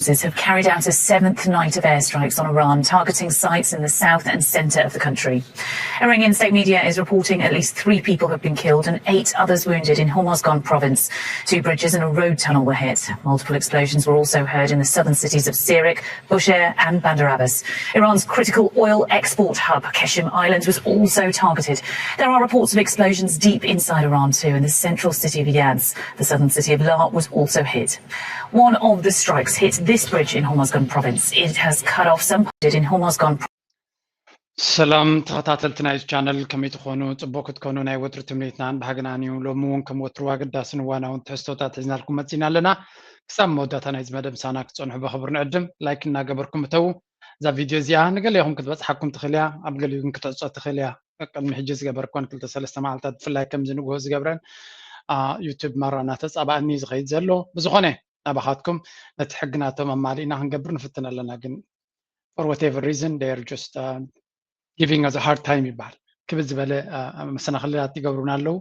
forces have carried out a seventh night of airstrikes on Iran, targeting sites in the south and centre of the country. Iranian state media is reporting at least three people have been killed and eight others wounded in Hormozgan province. Two bridges and a road tunnel were hit. Multiple explosions were also heard in the southern cities of Sirik, Bushehr, and Bandar Abbas. Iran's critical oil export hub, Qeshm Islands, was also targeted. There are reports of explosions deep inside Iran too, in the central city of Yazd. The southern city of Lar was also hit. One of the strikes hit this bridge in Hormozgan province. It has cut off some in Hormozgan. ሰላም ተኸታተልቲ ናይዚ ቻነል፣ ከመይ ትኾኑ? ጽቡቅ ክትኮኑ ናይ ወትሩ ትምኒትናን ባህግናን እዩ። ሎሚ እውን ከም ወትሩ ኣገዳስን እዋናውን ትሕዝቶታት ሒዝናልኩም መጺና ኣለና። ክሳብ መወዳእታ ናይዚ መደብ ምሳና ክትጸንሑ ብኽብሪ ንዕድም። ላይክ እናገበርኩም እተዉ። እዛ ቪድዮ እዚኣ ንገሊኹም ክትበጽሓኩም ትኽእል እያ፣ ኣብ ገሊኡ ግን ክትዕጾ ትኽእል እያ። ቅድሚ ሕጂ ዝገበርኩወን ክልተ ሰለስተ መዓልታት፣ ብፍላይ ከምዚ ንግሆ ዝገብረን፣ ዩቱብ ማራ እናተጻባእኒ ዝኸይድ ዘሎ። ብዝኾነ ናባኻትኩም ነቲ ሕግናቶም ኣማሊእና ክንገብር ንፍትን ኣለና፣ ግን for whatever reason they are just giving us a hard time ይበሃል። ክብድ ዝበለ መሰናኽልላት ይገብሩና ኣለዉ።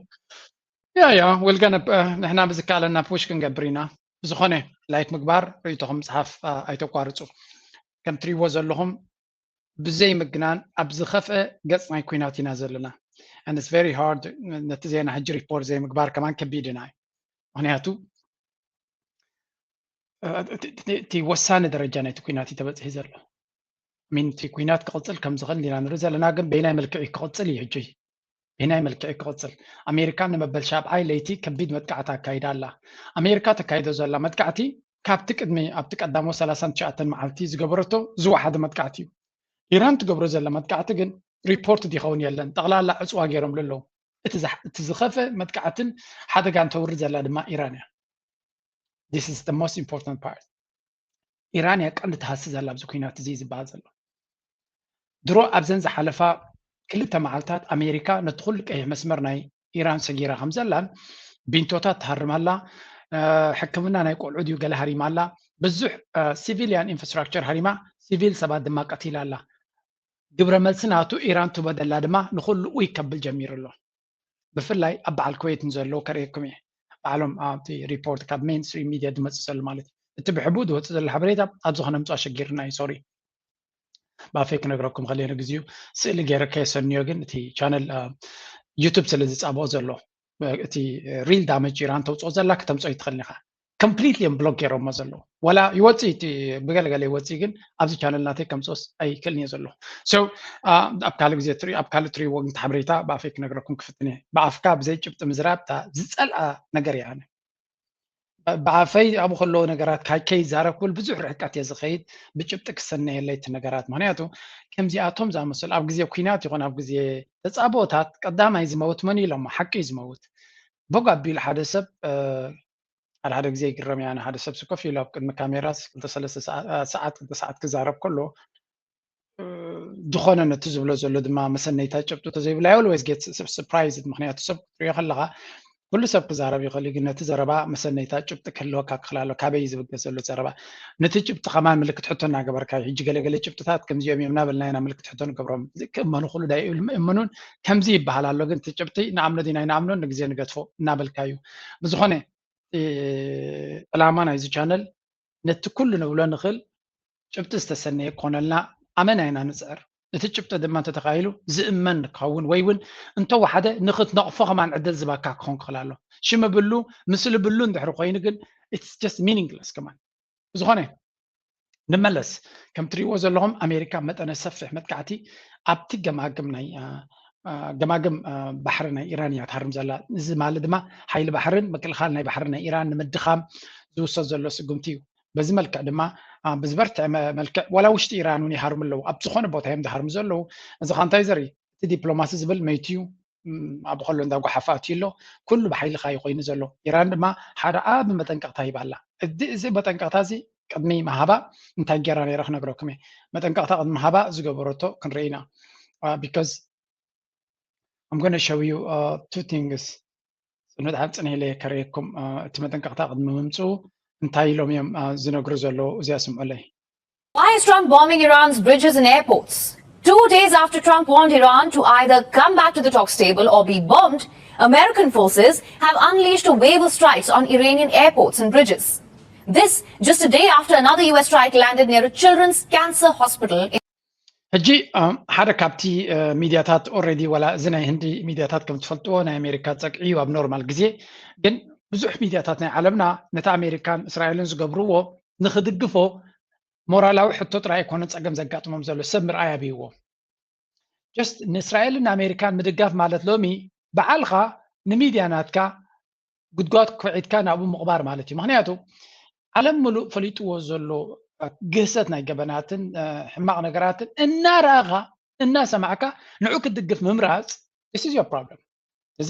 ያ ያ ወልገነ ንሕና ብዝከኣለና ፑሽ ክንገብር ኢና። ብዝኾነ ላይክ ምግባር፣ ርእይቶኹም ምጽሓፍ ኣይተቋርጹ። ከም ትሪእዎ ዘለኹም ብዘይ ምግናን ኣብ ዝኸፍአ ገጽ ናይ ኲናት ኢና ዘለና። And it's very hard ነቲ ዜና ሕጂ ሪፖርት ዘይምግባር ከማን ከቢድና እዩ። ምኽንያቱ እቲ ወሳኒ ደረጃ ናይቲ ኲናት እዩ ተበጺሑ ዘሎ። ሚን እቲ ኲናት ክቕጽል ከም ዝኽእል ኢና ንርኢ ዘለና፣ ግን በይናይ መልክዕ እዩ ክቕጽል እዩ ሕጂ። በይናይ መልክዕ እዩ ክቕጽል። ኣሜሪካ ንመበል ሻብዓይ ለይቲ ከቢድ መጥቃዕቲ ኣካይዳ ኣላ። ኣሜሪካ ተካይዶ ዘላ መጥቃዕቲ ካብቲ ቅድሚ ኣብቲ ቀዳሞ ሰላሳን ትሽዓተን መዓልቲ ዝገበረቶ ዝወሓደ መጥቃዕቲ እዩ። ኢራን ትገብሮ ዘላ መጥቃዕቲ ግን ሪፖርት ይኸውን የለን። ጠቕላላ ዕፅዋ ገይሮም ኣለዉ። እቲ ዝኸፈ መጥቃዕትን ሓደጋን ተውርድ ዘላ ድማ ኢራን እያ። This is the most important part። ኢራን እያ ቀንዲ ትሃሲ ዘላ ኣብዚ ኩናት እዚ ዝበሃል ዘሎ። ድሮ ኣብዘን ዝሓለፋ ክልተ መዓልታት ኣሜሪካ ነቲ ኩሉ ቀይሕ መስመር ናይ ኢራን ሰጊራ ከም ዘላን ቢንቶታት ትሃርም ኣላ። ሕክምና ናይ ቆልዑ ድዩ ገለ ሃሪማ ኣላ። ብዙሕ ሲቪልያን ኢንፍራስትራክቸር ሃሪማ፣ ሲቪል ሰባት ድማ ቀቲላ ኣላ። ግብረ መልሲ ናቱ ኢራን ትበደላ ድማ ንኹሉ ኡይ ከብል ጀሚሩ ኣሎ። ብፍላይ ኣብ በዓል ኩዌት ንዘለዉ ከርእየኩም እየ። ባዕሎም ኣብቲ ሪፖርት ካብ ሜንስትሪም ሚድያ ዝመፅእ ዘሎ ማለት እዩ። እቲ ብሕቡእ ዝወፅእ ዘሎ ሓበሬታ ኣብዚ ከነምፅኦ ኣሸጊርና እዩ። ሶሪ፣ ብኣፈይ ክነግረኩም ከለየ ንግዚኡ ስእሊ ገይረ ከየሰንዮ፣ ግን እቲ ቻነል ዩቱብ ስለ ዝፃብኦ ዘሎ እቲ ሪል ዳመጅ ኢራን ተውፅኦ ዘላ ክተምፅኦ ይትኽእል ኢኻ። ኮምፕሊትሊ እዮም ብሎክ ገይሮሞ ዘለዉ። ዋላ ይወፅእ እቲ ብገለገለ ይወፅእ፣ ግን ኣብዚ ቻነል ናተይ ከምፅኦስ ኣይክእልን እየ ዘለኹ። So ኣብ ካልእ ግዜ ትሪኡ፣ ኣብ ካልእ ትሪእዎ፣ ግን ሓበሬታ ብኣፈይ ክነግረኩም ክፍትን እየ። ብኣፍካ ብዘይ ጭብጢ ምዝራብ እታ ዝፀልኣ ነገር እያ። ኣነ ብኣፈይ ኣብኡ ከለዎ ነገራት ካይ ከይዛረብ ክብል ብዙሕ ርሕቀት እየ ዝኸይድ። ብጭብጢ ክሰነየለይ እቲ ነገራት፣ ምክንያቱ ከምዚኣቶም ዝኣመሰሉ ኣብ ግዜ ኩናት ይኹን ኣብ ግዜ ተፃብኦታት ቀዳማይ ዝመውት መን ኢሎሞ? ሓቂ እዩ ዝመውት። በጓ ኣቢሉ ሓደ ሰብ ሓደ ሓደ ግዜ ይግረም እያ። ንሓደ ሰብ ኮፍ ኢሉ ኣብ ቅድሚ ካሜራ ክልተ ሰለስተ ሰዓት ክልተ ሰዓት ክዛረብ ከሎ ዝኾነ ነቲ ዝብሎ ዘሎ ድማ መሰነይታ ጭብጢ ተዘይብሉ፣ I always get surprised። ምክንያቱ ሰብ ክትሪኦ ከለኻ ኩሉ ሰብ ክዛረብ ይኽእል እዩ፣ ግን ነቲ ዘረባ መሰነይታ ጭብጢ ክህልወካ ክኽእል ኣሎ። ካበይ እዩ ዝብገስ ዘሎ ዘረባ? ነቲ ጭብጢ ከማን ምልክት ሕቶ እናገበርካ እዩ። ሕጂ ገለገለ ጭብጥታት ከምዚኦም እዮም እናበልና ኢና ምልክት ሕቶ ንገብሮም። ክእመኑ ክእሉ ዳ ይእመኑን ከምዚ ይበሃል ኣሎ፣ ግን እቲ ጭብጢ ንኣምኖ ዲና ኣይንኣምኖን ንግዜ ንገድፎ እናበልካ እዩ። ብዝኾነ ዕላማ ናይዚ ቻነል ነቲ ኩሉ ንብሎ ንኽእል ጭብጢ ዝተሰነየ ክኾነልና ኣመና ኢና ንፅዕር። እቲ ጭብጢ ድማ እንተተኻኢሉ ዝእመን ክኸውን ወይ እውን እንተወሓደ ንኽትነቕፎ ከማን ዕድል ዝባካ ክኾን ክኽእል ኣሎ። ሽም ብሉ ምስሊ ብሉ እንድሕሪ ኮይኑ ግን it's just meaningless ከማን። ብዝኾነ ንመለስ። ከም ትሪእዎ ዘለኹም ኣሜሪካ መጠነ ሰፊሕ መጥቃዕቲ ኣብቲ ገማግም ናይ ገማግም ባሕሪ ናይ ኢራን እያ ትሃርም ዘላ። እዚ ማለት ድማ ሓይሊ ባሕርን ምክልኻል ናይ ባሕሪ ናይ ኢራን ንምድኻም ዝውሰድ ዘሎ ስጉምቲ እዩ። በዚ መልክዕ ድማ ብዝበርትዐ መልክዕ ዋላ ውሽጢ ኢራን እውን ይሃርሙ ኣለዉ። ኣብ ዝኾነ ቦታ እዮም ዝሃርሙ ዘለዉ። እዚ ኻ እንታይ ዘርኢ? እቲ ዲፕሎማሲ ዝብል መይቱ እዩ። ኣብ ከሎ እንዳ ጓሓፋ ኣትዩ ኣሎ። ኩሉ ብሓይልኻ እዩ ኮይኑ ዘሎ። ኢራን ድማ ሓደ ዓቢ መጠንቀቕታ ሂባ ኣላ። እዚ መጠንቀቕታ እዚ ቅድሚ ምሃባ እንታይ ገይራ ነይራ ክነግረኩም እየ። መጠንቀቕታ ቅድሚ ምሃባ ዝገበረቶ ክንርኢ ኢና። Because I'm gonna show you two things። ጽኑዕ ሓብ ጽንሕ ኢለ ከርእየኩም። እቲ መጠንቀቕታ ቅድሚ ምምፅኡ እንታይ ኢሎም እዮም ዝነግሩ ዘለዉ? እዚኣ ስምዑለይ። Why is Trump bombing Iran's bridges and airports? Two days after Trump warned Iran to either come back to the talks table or be bombed, American forces have unleashed a wave of strikes on Iranian airports and bridges. This just a day after another U S strike landed near a children's cancer hospital. ሕጂ ሓደ ካብቲ ሚድያታት already ዋላ እዚ ናይ ህንዲ ሚድያታት ከም ትፈልጥዎ ናይ ኣሜሪካ ፀግዒ እዩ ኣብ ኖርማል ግዜ። ግን ብዙሕ ሚድያታት ናይ ዓለምና ነቲ ኣሜሪካን እስራኤልን ዝገብርዎ ንክድግፎ ሞራላዊ ሕቶ ጥራይ ኣይኮነን ፀገም ዘጋጥሞም ዘሎ ሰብ ምርኣይ ኣብይዎ። ጀስት ንእስራኤልን ኣሜሪካን ምድጋፍ ማለት ሎሚ በዓልካ ንሚድያ ናትካ ጉድጓድ ኩዒትካ ናብኡ ምቕባር ማለት እዩ። ምክንያቱ ዓለም ምሉእ ፈሊጥዎ ዘሎ ግህሰት ናይ ገበናትን ሕማቕ ነገራትን እናረኣኻ እናሰማዕካ ንዑ ክትድግፍ ምምራፅ this is your problem። እዚ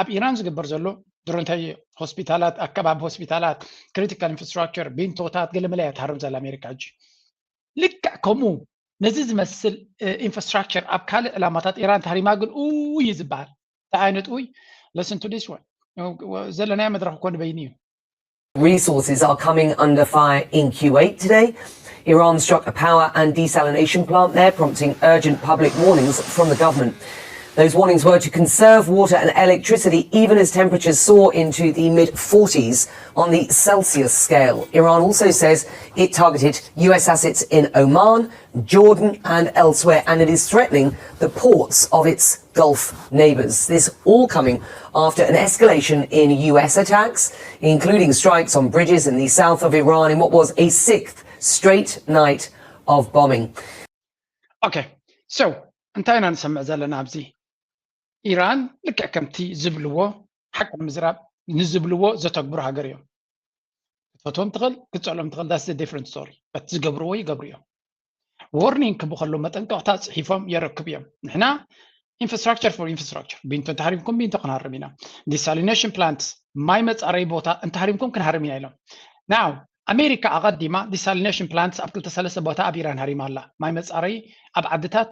ኣብ ኢራን ዝግበር ዘሎ ድሮ እንታይ ሆስፒታላት ኣከባቢ ሆስፒታላት ክሪቲካል ኢንፍራስትራክቸር ቢንቶታት ገለመለ እያ ትሃርም ዘላ ኣሜሪካ ሕጂ። ልክዕ ከምኡ ነዚ ዝመስል ኢንፍራስትራክቸር ኣብ ካልእ ዕላማታት ኢራን ተሃሪማ ግን ኡይ እዩ ዝበሃል። እንታይ ዓይነት ኡይ? Listen to this one. ዘለናዮ መድረኽ እኮ ንበይኑ እዩ። Resources are coming under fire in Kuwait today. Iran struck a power and desalination plant there, prompting urgent public warnings from the government. Those warnings were to conserve water and electricity, even as temperatures soar into the mid forties on the Celsius scale. Iran also says it targeted U S assets in Oman, Jordan, and elsewhere, and it is threatening the ports of its Gulf neighbours. This all coming after an escalation in U S attacks, including strikes on bridges in the south of Iran in what was a sixth straight night of bombing. Okay, so እንታይ ኢና ንሰምዕ ዘለና ኣብዚ? ኢራን ልክዕ ከምቲ ዝብልዎ ሓቂ ምዝራብ ንዝብልዎ ዘተግብሩ ሃገር እዮም። ክትፈትዎም ትኽእል ክትፀልኦም ትኽእል that's different story but ዝገብርዎ ይገብሩ እዮም። Warning ክቡ ከሎ መጠንቀቕታ ፅሒፎም የረክቡ እዮም። ንሕና infrastructure for infrastructure ቢንቶ እንተሃሪምኩም ቢንቶ ክንሃርም ኢና። Desalination plants ማይ መፃረይ ቦታ እንተሃሪምኩም ክንሃርም ኢና ኢሎም። Now ኣሜሪካ ኣቐዲማ desalination plants ኣብ ክልተ ሰለስተ ቦታ ኣብ ኢራን ሃሪማ ኣላ። ማይ መፃረይ ኣብ ዓድታት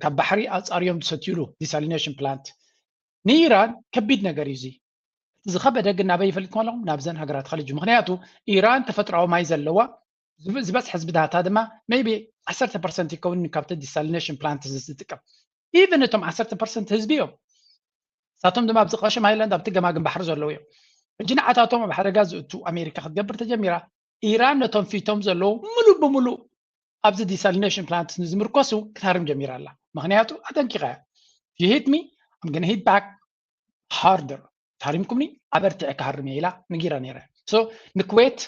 ካብ ባሕሪ ኣፃርዮም ዝሰትዩሉ desalination plant ንኢራን ከቢድ ነገር እዩ እዚ። ዝኸበደ ግን ናበይ ይፈልጥኩም ኣለኹም? ናብዘን ሃገራት ኸሊጅ። ምክንያቱ ኢራን ተፈጥሮዊ ማይ ዘለዋ ዝበዝሐ ህዝቢ ዳታ ድማ maybe ዓሰርተ ፐርሰንት ይከውን ካብቲ desalination plant ዝጥቀም። Even እቶም ዓሰርተ ፐርሰንት ህዝቢ እዮም። ንሳቶም ድማ ኣብዚ ቀሽም ሃይላንድ ኣብቲ ገማግም ባሕሪ ዘለዉ እዮም። ሕጂ ንዓታቶም ኣብ ሓደጋ ዝእቱ ኣሜሪካ ክትገብር ተጀሚራ ኢራን ነቶም ፊቶም ዘለዉ ሙሉእ ብሙሉእ ኣብዚ desalination plant ንዝምርኮሱ ክትሃርም ጀሚራ ኣላ። ምክንያቱ ኣጠንቂቐ you hit me I'm gonna hit back harder ታሪምኩምኒ ኣበርትዐ ክሃርም እየ ኢላ ነጊራ ነይረ። So ንኩዌት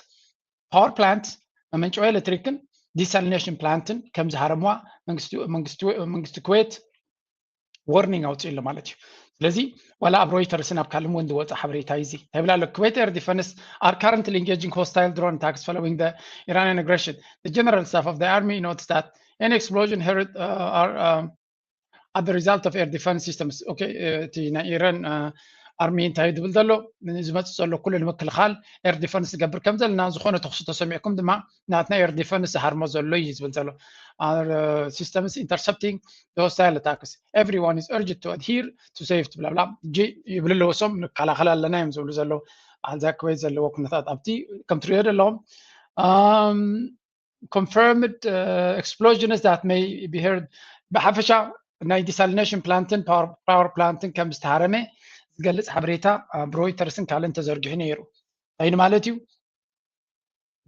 power plant መመንጨዊ ኤሌክትሪክን desalination plant ን ከም ዝሃረምዋ መንግስቲ ኩዌት warning ኣውፅኡ ኣሎ ማለት እዩ። ስለዚ ዋላ ኣብ ሮይተርስን ኣብ ካልም ወን ዝወፀ ሓበሬታ እዩ እዚ እንታይ ብላ ኣሎ? Kuwait air defense are currently engaging hostile drone attacks following the Iranian aggression. The general staff of the army notes that any explosion heard uh, are um, at the result of air defense systems. Okay, እቲ ናይ ኢራን ኣርሚ እንታይ ዝብል ዘሎ ዝመፅእ ዘሎ ኩሉ ንምክልኻል air defense ዝገብር ከም ዘለና ዝኾነ ተኽሲ ተሰሚዕኩም ድማ ናትና air defense ዝሃርሞ ዘሎ እዩ ዝብል ዘሎ systems intercepting the hostile attacks. Everyone is urged to adhere to safety bla bla. ሕጂ ይብሉ ኣለዉ እሶም ንከላኸል ኣለና እዮም ዝብሉ ዘለዉ። ኣብዛ ኩዌት ዘለዎ ኩነታት ኣብቲ ከም ትሪኦ ዘለኹም confirmed explosions that may be heard ብሓፈሻ ናይ desalination plant ን power plant ን ከም ዝተሃረመ ዝገልፅ ሓበሬታ ኣብ ሮይተርስን ካልእን ተዘርጊሑ ነይሩ። እንታይ ማለት እዩ?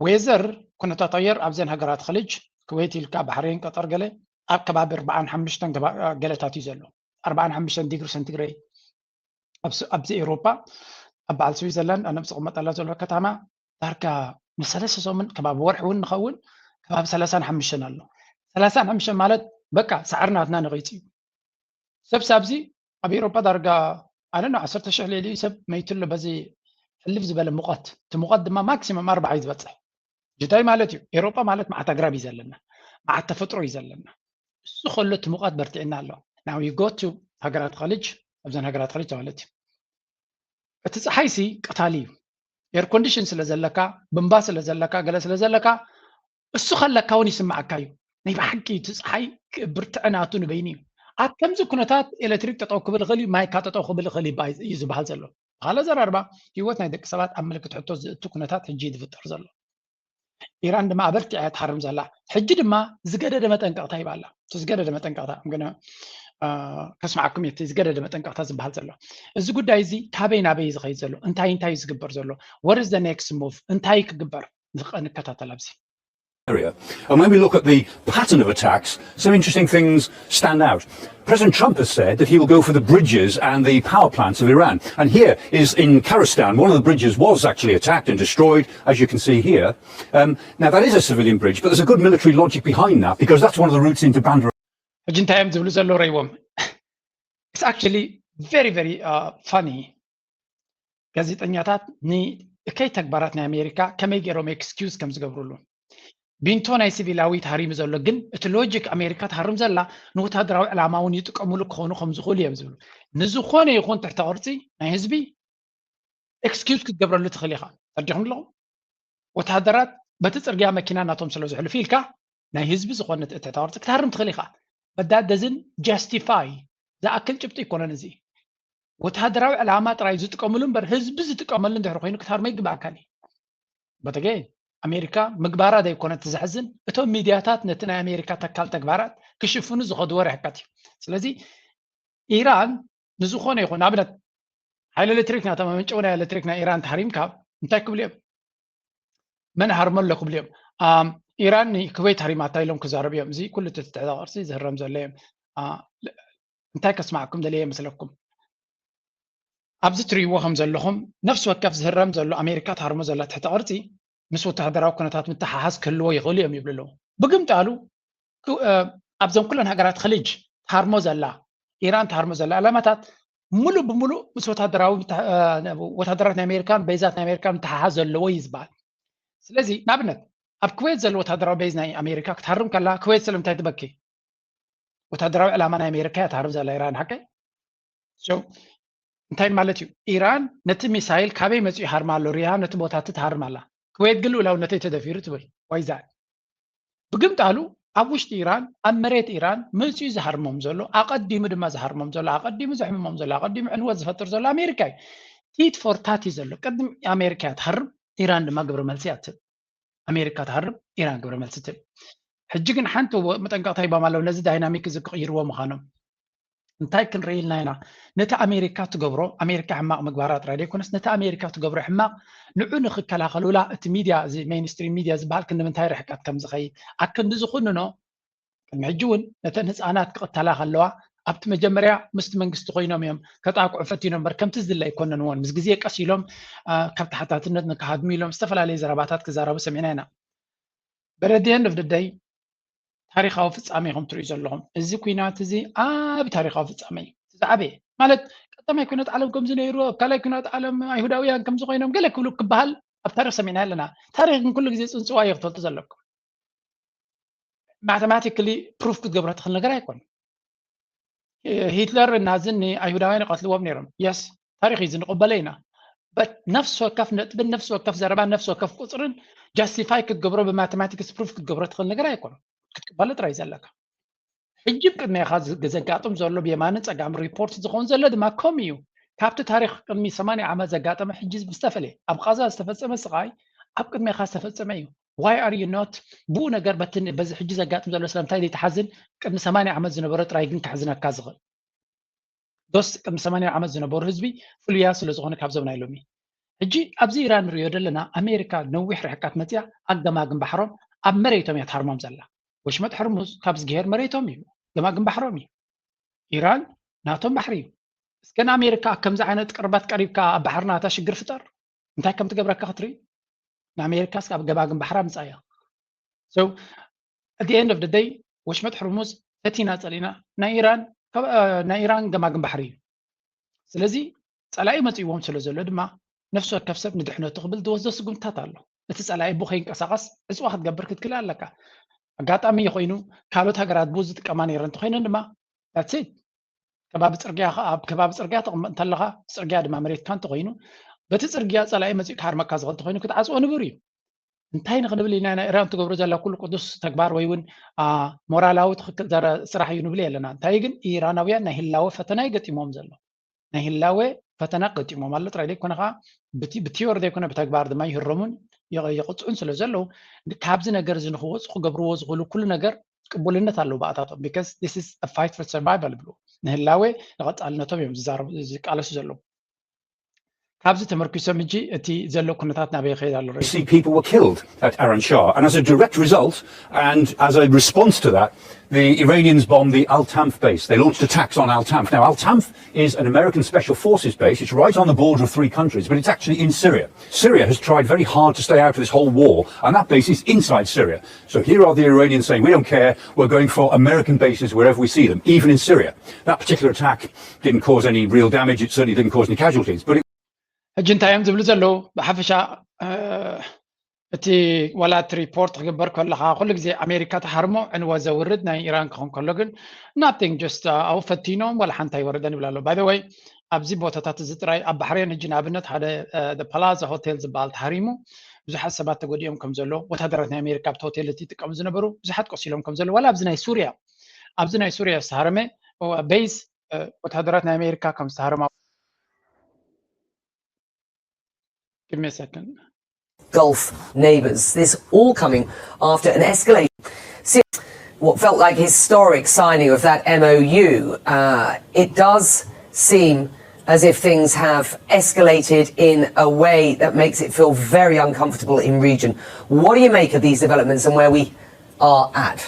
Weather ኩነታት ኣየር ኣብዘን ሃገራት ኸሊጅ ኩዌት ኢልካ ባሕሬን ቀጠር ገለ ኣብ ከባቢ ኣርባዓን ሓሙሽተን ገለታት እዩ ዘሎ። ኣርባዓን ሓሙሽተን ዲግሪ ሰንቲግሬድ ኣብዚ ኤውሮፓ ኣብ በዓል ስዊዘርላንድ ኣነ ዝቕመጠላ ዘሎ ከተማ ዳርጋ ንሰለስተ ሰሙን ከባቢ ወርሒ እውን ንኸውን ከባቢ ሰላሳን ሓሙሽተን ኣሎ። ሰላሳን ሓሙሽተን ማለት በቃ ሳዕሪ ናትና ነቒፁ እዩ። ሰብ ሳብዚ ኣብ ኤውሮፓ ዳርጋ ኣነ ዓሰርተ ሽሕ ልዕሊ ሰብ መይቱ ኣሎ በዚ ሕልፍ ዝበለ ሙቐት። እቲ ሙቐት ድማ ማክሲመም ኣርባዓ እዩ ዝበፅሕ። እንታይ ማለት እዩ? ኤውሮፓ ማለት መዓት ኣግራብ እዩ ዘለና፣ መዓት ተፈጥሮ እዩ ዘለና። እሱ ከሎ እቲ ሙቐት በርቲዕና ኣሎ። Now you go to ሃገራት ኸሊጅ ኣብዘን ሃገራት ኸሊጅ ማለት እዩ እቲ ፀሓይ ሲ ቀታሊ እዩ። Air condition ስለ ዘለካ ብምባ ስለ ዘለካ ገለ ስለ ዘለካ እሱ ከለካ እውን ይስማዓካ እዩ። ናይ ብሓቂ እቲ ፀሓይ ብርትዐ ናቱ ንበይኑ እዩ። ኣብ ከምዚ ኩነታት ኤሌክትሪክ ጠጠው ክብል ይኽእል እዩ፣ ማይካ ጠጠው ክብል ይኽእል እዩ ዝበሃል ዘሎ። ብኻልእ ኣዘራርባ ህይወት ናይ ደቂ ሰባት ኣብ ምልክት ሕቶ ዝእቱ ኩነታት ሕጂ እዩ ዝፍጠር ዘሎ። ኢራን ድማ ኣበርቲዓ እያ ትሃርም ዘላ። ሕጂ ድማ ዝገደደ መጠንቀቕታ ሂባ ኣላ። እቲ ዝገደደ መጠንቀቕታ I'm gonna ከስማዓኩም እቲ ዝገደደ መጠንቀቕታ ዝበሃል ዘሎ። እዚ ጉዳይ እዚ ካበይ ናበይ ዝኸይድ ዘሎ፣ እንታይ እንታይ ዝግበር ዘሎ፣ what is the next move፣ እንታይ ክግበር ንከታተል ኣብዚ። area. And when we look at the pattern of attacks, some interesting things stand out. President Trump has said that he will go for the bridges and the power plants of Iran. And here is in Karistan, one of the bridges was actually attacked and destroyed, as you can see here. Um, now, that is a civilian bridge, but there's a good military logic behind that because that's one of the routes into Bandar. ሕጂ እንታይ እዮም ዝብሉ ዘለዉ ረይዎም? It's actually very very funny። ጋዜጠኛታት ንእከይ ተግባራት ናይ ኣሜሪካ ከመይ ገይሮም excuse ከም ዝገብርሉ፣ ቢንቶ ናይ ሲቪላዊ ተሃሪሙ ዘሎ፣ ግን እቲ ሎጂክ ኣሜሪካ ትሃርም ዘላ ንወታደራዊ ዕላማ እውን ይጥቀምሉ ክኾኑ ከም ዝኽእሉ እዮም ዝብሉ። ንዝኾነ ይኹን ትሕተ ቅርፂ ናይ ህዝቢ excuse ክትገብረሉ ትኽእል ኢኻ። ተረዲኹም ኣለኹም? ወታደራት በቲ ፅርግያ መኪና ናቶም ስለ ዝሕልፉ ኢልካ ናይ ህዝቢ ዝኾነ ትሕተ ቅርፂ ክትሃርም ትኽእል ኢኻ። But that doesn't justify፣ ዝኣክል ጭብጢ ኣይኮነን እዚ። ወታደራዊ ዕላማ ጥራይ ዝጥቀምሉ እምበር ህዝቢ ዝጥቀመሉ እንድሕር ኮይኑ ክትሃርሞ ይግባኣካን እዩ። በተገ ኣሜሪካ ምግባራ ዘይኮነ እቲ ዘሕዝን፣ እቶም ሚድያታት ነቲ ናይ ኣሜሪካ ተካል ተግባራት ክሽፍኑ ዝኸድዎ ርሕቀት እዩ። ስለዚ ኢራን ንዝኾነ ይኹን ኣብነት ሓይሊ ኤሌክትሪክ ናቶም ኣመንጨዊ ናይ ኤሌክትሪክ ናይ ኢራን ተሃሪምካ እንታይ ክብሉ እዮም? መን ሃርሞ ኣሎ ክብሉ እዮም? ኢራን ንኩዌት ሃሪማታ ኢሎም ክዛረቡ እዮም። እዚ ኩሉ እቲ ትሕተ ቅርፂ ዝህረም ዘሎ እዮም። እንታይ ከስማዕኩም ደለየ መስለኩም? ኣብዚ ትርእይዎ ከም ዘለኹም ነፍሲ ወከፍ ዝህረም ዘሎ ኣሜሪካ ትሃርሞ ዘላ ትሕተ ቅርፂ ምስ ወታደራዊ ኩነታት ምትሓሓዝ ክህልዎ ይኽእሉ እዮም ይብሉ ኣለዉ። ብግምጣሉ ኣብዘን ኩለን ሃገራት ኸሊጅ ትሃርሞ ዘላ ኢራን ትሃርሞ ዘላ ዕላማታት ሙሉእ ብሙሉእ ምስ ወታደራዊ ወታደራት ናይ ኣሜሪካን በይዛት ናይ ኣሜሪካን ምትሓሓዝ ዘለዎ እዩ ዝበሃል። ስለዚ ንኣብነት ኣብ ኩዌት ዘሎ ወታደራዊ በይዝ ናይ ኣሜሪካ ክትሃርም ከላ ኩዌት ስለምንታይ ትበኪ? ወታደራዊ ዕላማ ናይ ኣሜሪካ እያ ትሃርም ዘላ ኢራን ሓቀይ? እንታይ ማለት እዩ? ኢራን ነቲ ሚሳይል ካበይ መፂኡ ይሃርማ ኣሎ ሪሃ ነቲ ቦታ እቲ ትሃርም ኣላ። ኩዌት ግን ልኡላውነተይ ተደፊሩ ትብል። ዋይዛ ብግምጣሉ ኣብ ውሽጢ ኢራን ኣብ መሬት ኢራን መፂኡ ዝሃርሞም ዘሎ ኣቐዲሙ ድማ ዝሃርሞም ዘሎ ኣቐዲሙ ዘሕምሞም ዘሎ ኣቐዲሙ ዕንወት ዝፈጥር ዘሎ ኣሜሪካ እዩ። ቲት ፎር ታት እዩ ዘሎ። ቅድም ኣሜሪካ እያ ትሃርም፣ ኢራን ድማ ግብረ መልሲ እያ ትህብ። ኣሜሪካ ትሃርም፣ ኢራን ግብረ መልሲ ትህብ። ሕጂ ግን ሓንቲ መጠንቀቕታ ሂቦም ኣለዉ ነዚ ዳይናሚክ እዚ ክቕይርዎ ምዃኖም። እንታይ ክንርኢ ኢልና ኢና? ነቲ ኣሜሪካ ትገብሮ ኣሜሪካ ሕማቕ ምግባራ ጥራይ ዘይኮነስ ነቲ ኣሜሪካ ትገብሮ ሕማቕ ንዑ ንክከላኸሉላ እቲ ሚድያ እዚ ሜይንስትሪም ሚድያ ዝበሃል ክንዲ ምንታይ ርሕቀት ከም ዝኸይድ ኣክንዲ ዝኹንኖ ቅድሚ ሕጂ እውን ነተን ህፃናት ክቕተላ ከለዋ ኣብቲ መጀመርያ ምስቲ መንግስቲ ኮይኖም እዮም ከጣቅዑ ፈቲኖም እምበር ከምቲ ዝድለ ኣይኮነንዎን። ምስ ግዜ ቀስ ኢሎም ካብ ተሓታትነት ንክሃድሙ ኢሎም ዝተፈላለዩ ዘረባታት ክዛረቡ ሰሚዕና ኢና። በረድየን ድፍድደይ ታሪኻዊ ፍጻሜ ኢኹም ትርእዩ ዘለኹም። እዚ ኲናት እዚ ዓቢ ታሪኻዊ ፍጻሜ እዩ። እቲ ዝዓበየ ማለት ቀዳማይ ኲናት ዓለም ከምዚ ነይሩ፣ ኣብ ካልኣይ ኲናት ዓለም ኣይሁዳውያን ከምዚ ኮይኖም ገለ ክብሉ ክበሃል ኣብ ታሪኽ ሰሚዕና ኣለና። ታሪኽ ግን ኩሉ ግዜ ጽንጽዋ እዩ ክትፈልጡ ዘለኩም። ማተማቲክሊ ፕሩፍ ክትገብሮ ትኽእል ነገር ኣይኮን። ሂትለር ናዝን ንኣይሁዳውያን ይቐትልዎም ነይሮም። የስ ታሪኽ እዩ ዝንቕበለ ኢና። በት ነፍሲ ወከፍ ነጥብን ነፍሲ ወከፍ ዘረባን ነፍሲ ወከፍ ቁፅርን ጃስቲፋይ ክትገብሮ ብማቴማቲክስ ፕሩፍ ክትገብሮ ትኽእል ነገር ኣይኮነ። ክትቅበሎ ጥራይ ዘለካ። ሕጂ ቅድሜኻ ዘጋጥም ዘሎ ብየማንን ፀጋም ሪፖርት ዝኸውን ዘሎ ድማ ከም እዩ። ካብቲ ታሪክ ቅድሚ ሰማንያ ዓመት ዘጋጠመ ሕጂ ዝተፈለየ ኣብ ቃዛ ዝተፈፀመ ስቃይ ኣብ ቅድሜኻ ዝተፈፀመ እዩ። Why are you not ብኡ ነገር በዚ ሕጂ ዘጋጥም ዘሎ ስለምንታይ ዘይትሓዝን? ቅድሚ ሰማንያ ዓመት ዝነበረ ጥራይ ግን ከሕዝነካ ዝኽእል ዶስ ቅድሚ ሰማንያ ዓመት ዝነበሩ ህዝቢ ፍሉያ ስለዝኾነ ካብዞም ናይ ሎሚ ሕጂ ኣብዚ ኢራን ንሪኦ ዘለና ኣሜሪካ ነዊሕ ርሕቀት መፅያ ኣብ ገማግም ባሕሮም ኣብ መሬቶም እያ ትሃርሞም ዘላ። ወሽመጥ ሕርሙዝ ካብ ዝግሄር መሬቶም እዩ፣ ገማግም ባሕሮም እዩ። ኢራን ናቶም ባሕሪ እዩ። እስከ ንኣሜሪካ ከምዚ ዓይነት ቅርበት ቀሪብካ ኣብ ባሕሪ ናታ ሽግር ፍጠር እንታይ ከም ትገብረካ ክትርኢ። ንኣሜሪካ እስከ ኣብ ገማግም ባሕራ ምፃያ። So at the end of the day ወሽመጥ ሕርሙዝ ፈቲና ፀሊና ናይ ኢራን ናይ ኢራን ገማግም ባሕሪ እዩ። ስለዚ ፀላኢ መፅእዎም ስለ ዘሎ ድማ ነፍሲ ወከፍ ሰብ ንድሕነቱ ክብል ዝወስዶ ስጉምትታት ኣሎ። እቲ ፀላኢ ብኡ ከይንቀሳቐስ ዕፅዋ ክትገብር ክትክእል ኣለካ። ኣጋጣሚ ኮይኑ ካልኦት ሃገራት ብኡ ዝጥቀማ ነይረን እንተኮይነን ድማ that's it። ከባቢ ፅርግያ ኣብ ከባቢ ፅርግያ ተቕምጥ እንተለካ ፅርግያ ድማ መሬትካ እንተኮይኑ በቲ ፅርግያ ፀላኢ መፂኡ ክሃርመካ ዝኽእል እንተኮይኑ ክትዓፅዎ ንቡር እዩ። እንታይ ንክንብል ኢና ናይ ኢራን ትገብሮ ዘላ ኩሉ ቅዱስ ተግባር ወይ እውን ሞራላዊ ትክክል ስራሕ እዩ ንብል የለና። እንታይ ግን ኢራናውያን ናይ ህላወ ፈተና እዩ ገጢሞም ዘሎ። ናይ ህላወ ፈተና ገጢሞም ኣሎ ጥራይ ዘይኮነ ከዓ ብቲዮሪ ዘይኮነ ብተግባር ድማ ይህረሙን ይቕፅዑን ስለ ዘለዉ ካብዚ ነገር እዚ ንክወፁ ክገብርዎ ዝኽእሉ ኩሉ ነገር ቅቡልነት ኣለዎ ብኣታቶም because this is a fight for survival ይብሉ። ንህላዌ ንቐጻልነቶም እዮም ዝዛረቡ ዝቃለሱ ዘለዉ። ካብዚ ተመርኪሶም ሕጂ እቲ ዘሎ ኩነታት ናበይ ይኸይድ ኣሎ? See, people were killed at Aran Shah, and as a direct result, and as a response to that, the Iranians bombed the Al Tanf base. They launched attacks on Al Tanf. Now, Al Tanf is an American special forces base. It's right on the border of three countries, but it's actually in Syria. Syria has tried very hard to stay out of this whole war, and that base is inside Syria. So here are the Iranians saying, "We don't care, we're going for American bases wherever we see them, even in Syria." That particular attack didn't cause any real damage, it certainly didn't cause any casualties, but it ሕጂ እንታይ እዮም ዝብሉ ዘለዉ? ብሓፈሻ እቲ ዋላ እቲ ሪፖርት ክግበር ከለካ ኩሉ ግዜ ኣሜሪካ ተሃርሞ ዕንወ ዘውርድ ናይ ኢራን ክኾን ከሎ ግን nothing just ኣብኡ ፈቲኖም ዋላ ሓንቲ ኣይወረደን ይብል ኣሎ። By the way ኣብዚ ቦታታት እዚ ጥራይ ኣብ ባሕሬን ሕጂ ንኣብነት ሓደ ፕላዛ ሆቴል ዝበሃል ተሃሪሙ ብዙሓት ሰባት ተጎዲኦም ከም ዘሎ ወታደራት ናይ ኣሜሪካ ኣብቲ ሆቴል እቲ ይጥቀሙ ዝነበሩ ብዙሓት ቆሲሎም ከም ዘሎ ዋላ ኣብዚ ናይ ሱርያ ኣብዚ ናይ ሱርያ ዝተሃረመ ቤዝ ወታደራት ናይ ኣሜሪካ ከም ዝተሃረማ Give me a second. Gulf neighbours. This all coming after an escalation. See, what felt like historic signing of that M O U. Uh, it does seem as if things have escalated in a way that makes it feel very uncomfortable in region. What do you make of these developments and where we are at?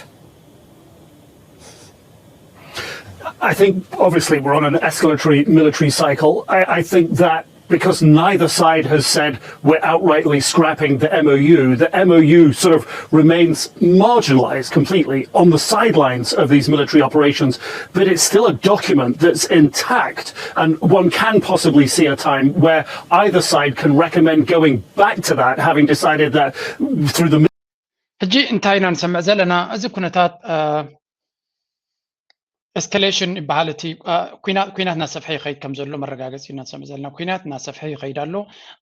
I think obviously we're on an escalatory military cycle. I, I think that because neither side has said we're outrightly scrapping the M O U, the M O U sort of remains marginalized completely on the sidelines of these military operations, but it's still a document that's intact, and one can possibly see a time where either side can recommend going back to that, having decided that through the ሕጂ እንታይ ኢና ንሰምዕ ዘለና? እዚ ኩነታት escalation ይበሃል። እቲ ኩናት እናሰፍሐ ይኸይድ ከም ዘሎ መረጋገፂ ኢና ንሰምዕ ዘለና። ኩናት እናሰፍሐ ይኸይድ ኣሎ።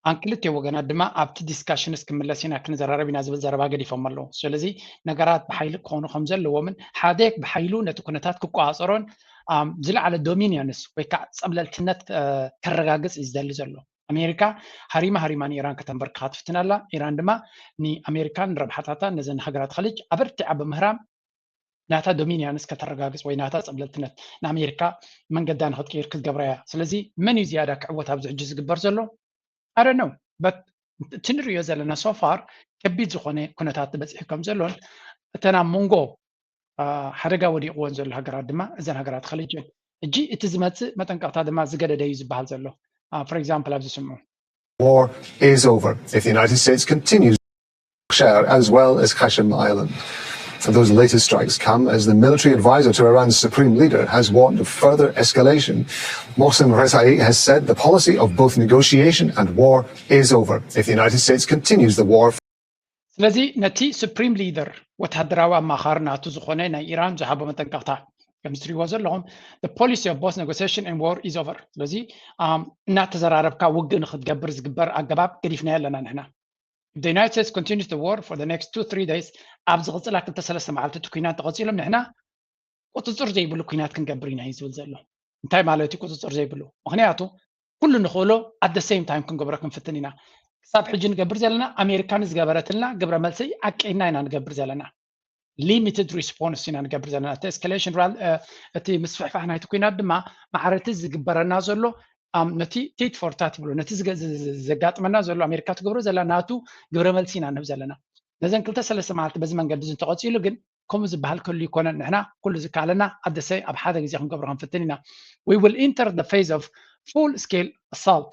ኣን ክልቲኦ ወገናት ድማ ኣብቲ discussions ክምለስ ኢና ክንዘራረብ ኢና ዝብል ዘረባ ገዲፎም ኣለዉ። ስለዚ ነገራት ብሓይሊ ክኾኑ ከም ዘለዎምን ሓደ ብሓይሉ ነቲ ኩነታት ክቆፃፀሮን ዝለዓለ dominions ወይ ከዓ ፀብለልትነት ከረጋግፅ እዩ ዝደሊ ዘሎ። ኣሜሪካ ሃሪማ ሃሪማ ንኢራን ከተንበርክኻ ትፍትን ኣላ። ኢራን ድማ ንኣሜሪካን ረብሓታታን ነዘን ሃገራት ኸሊጅ ኣበርቲዓ ብምህራም ናታ dominions ከተረጋግፅ ወይ ናታ ፀብለልትነት ንኣሜሪካ መንገዳ ንክትቅይር ክትገብራ እያ። ስለዚ መን እዩ ዝያዳ ክዕወት ኣብዚ ሕጂ ዝግበር ዘሎ? I don't know but እቲ ንሪኦ ዘለና so far ከቢድ ዝኾነ ኩነታት በፂሑ ከም ዘሎን እተን ኣብ መንጎ ሓደጋ ወዲቕወን ዘሎ ሃገራት ድማ እዘን ሃገራት ኸሊጅ እየን። ሕጂ እቲ ዝመፅእ መጠንቀቕታ ድማ ዝገደደ እዩ ዝበሃል ዘሎ። For example ኣብዚ ስምዑ። War is over if the United States continues share as well as Qasem Island. Those latest strikes come as the military advisor to Iran's supreme leader has warned of further escalation. Mohsen Rezaei has said the policy of both negotiation and war is over if the United States continues the war. ስለዚ ነቲ supreme leader ወታደራዊ ኣማኻሪ ናቱ ዝኾነ ናይ ኢራን ዝሃቦ መጠንቀቕታ ከም ዝትሪእዎ ዘለኹም the policy of both negotiation and war is over። ስለዚ እናተዘራረብካ ውግእ ንክትገብር ዝግበር ኣገባብ ገዲፍናዮ ኣለና ንሕና። If the United States continues the war for the next two three days ኣብ ዝቕፅላ ክልተ ሰለስተ መዓልቲ እቲ ኩናት ተቐፂሎም ንሕና ቁፅፅር ዘይብሉ ኩናት ክንገብር ኢና እዩ ዝብል ዘሎ። እንታይ ማለት እዩ ቁፅፅር ዘይብሉ? ምክንያቱ ኩሉ ንኽእሎ at the same time ክንገብሮ ክንፍትን ኢና። ክሳብ ሕጂ ንገብር ዘለና ኣሜሪካ ንዝገበረትልና ግብረ መልሲ ኣቀይና ኢና ንገብር ዘለና። Limited response ኢና ንገብር ዘለና። እቲ escalation እቲ ምስፍሕፋሕ ናይቲ ኩናት ድማ ማዕረቲ ዝግበረና ዘሎ ነቲ tit for tat ይብሎ ነቲ ዘጋጥመና ዘሎ ኣሜሪካ ትገብሮ ዘላ ናቱ ግብረ መልሲ ኢና ንህብ ዘለና። ነዘን ክልተ ሰለስተ መዓልቲ በዚ መንገዲ እዚ እንተቐፂሉ ግን ከምኡ ዝበሃል ክህሉ ይኮነን። ንሕና ኩሉ ዝከኣለና ኣደሰይ ኣብ ሓደ ግዜ ክንገብሮ ክንፍትን ኢና። We will enter the phase of full scale assault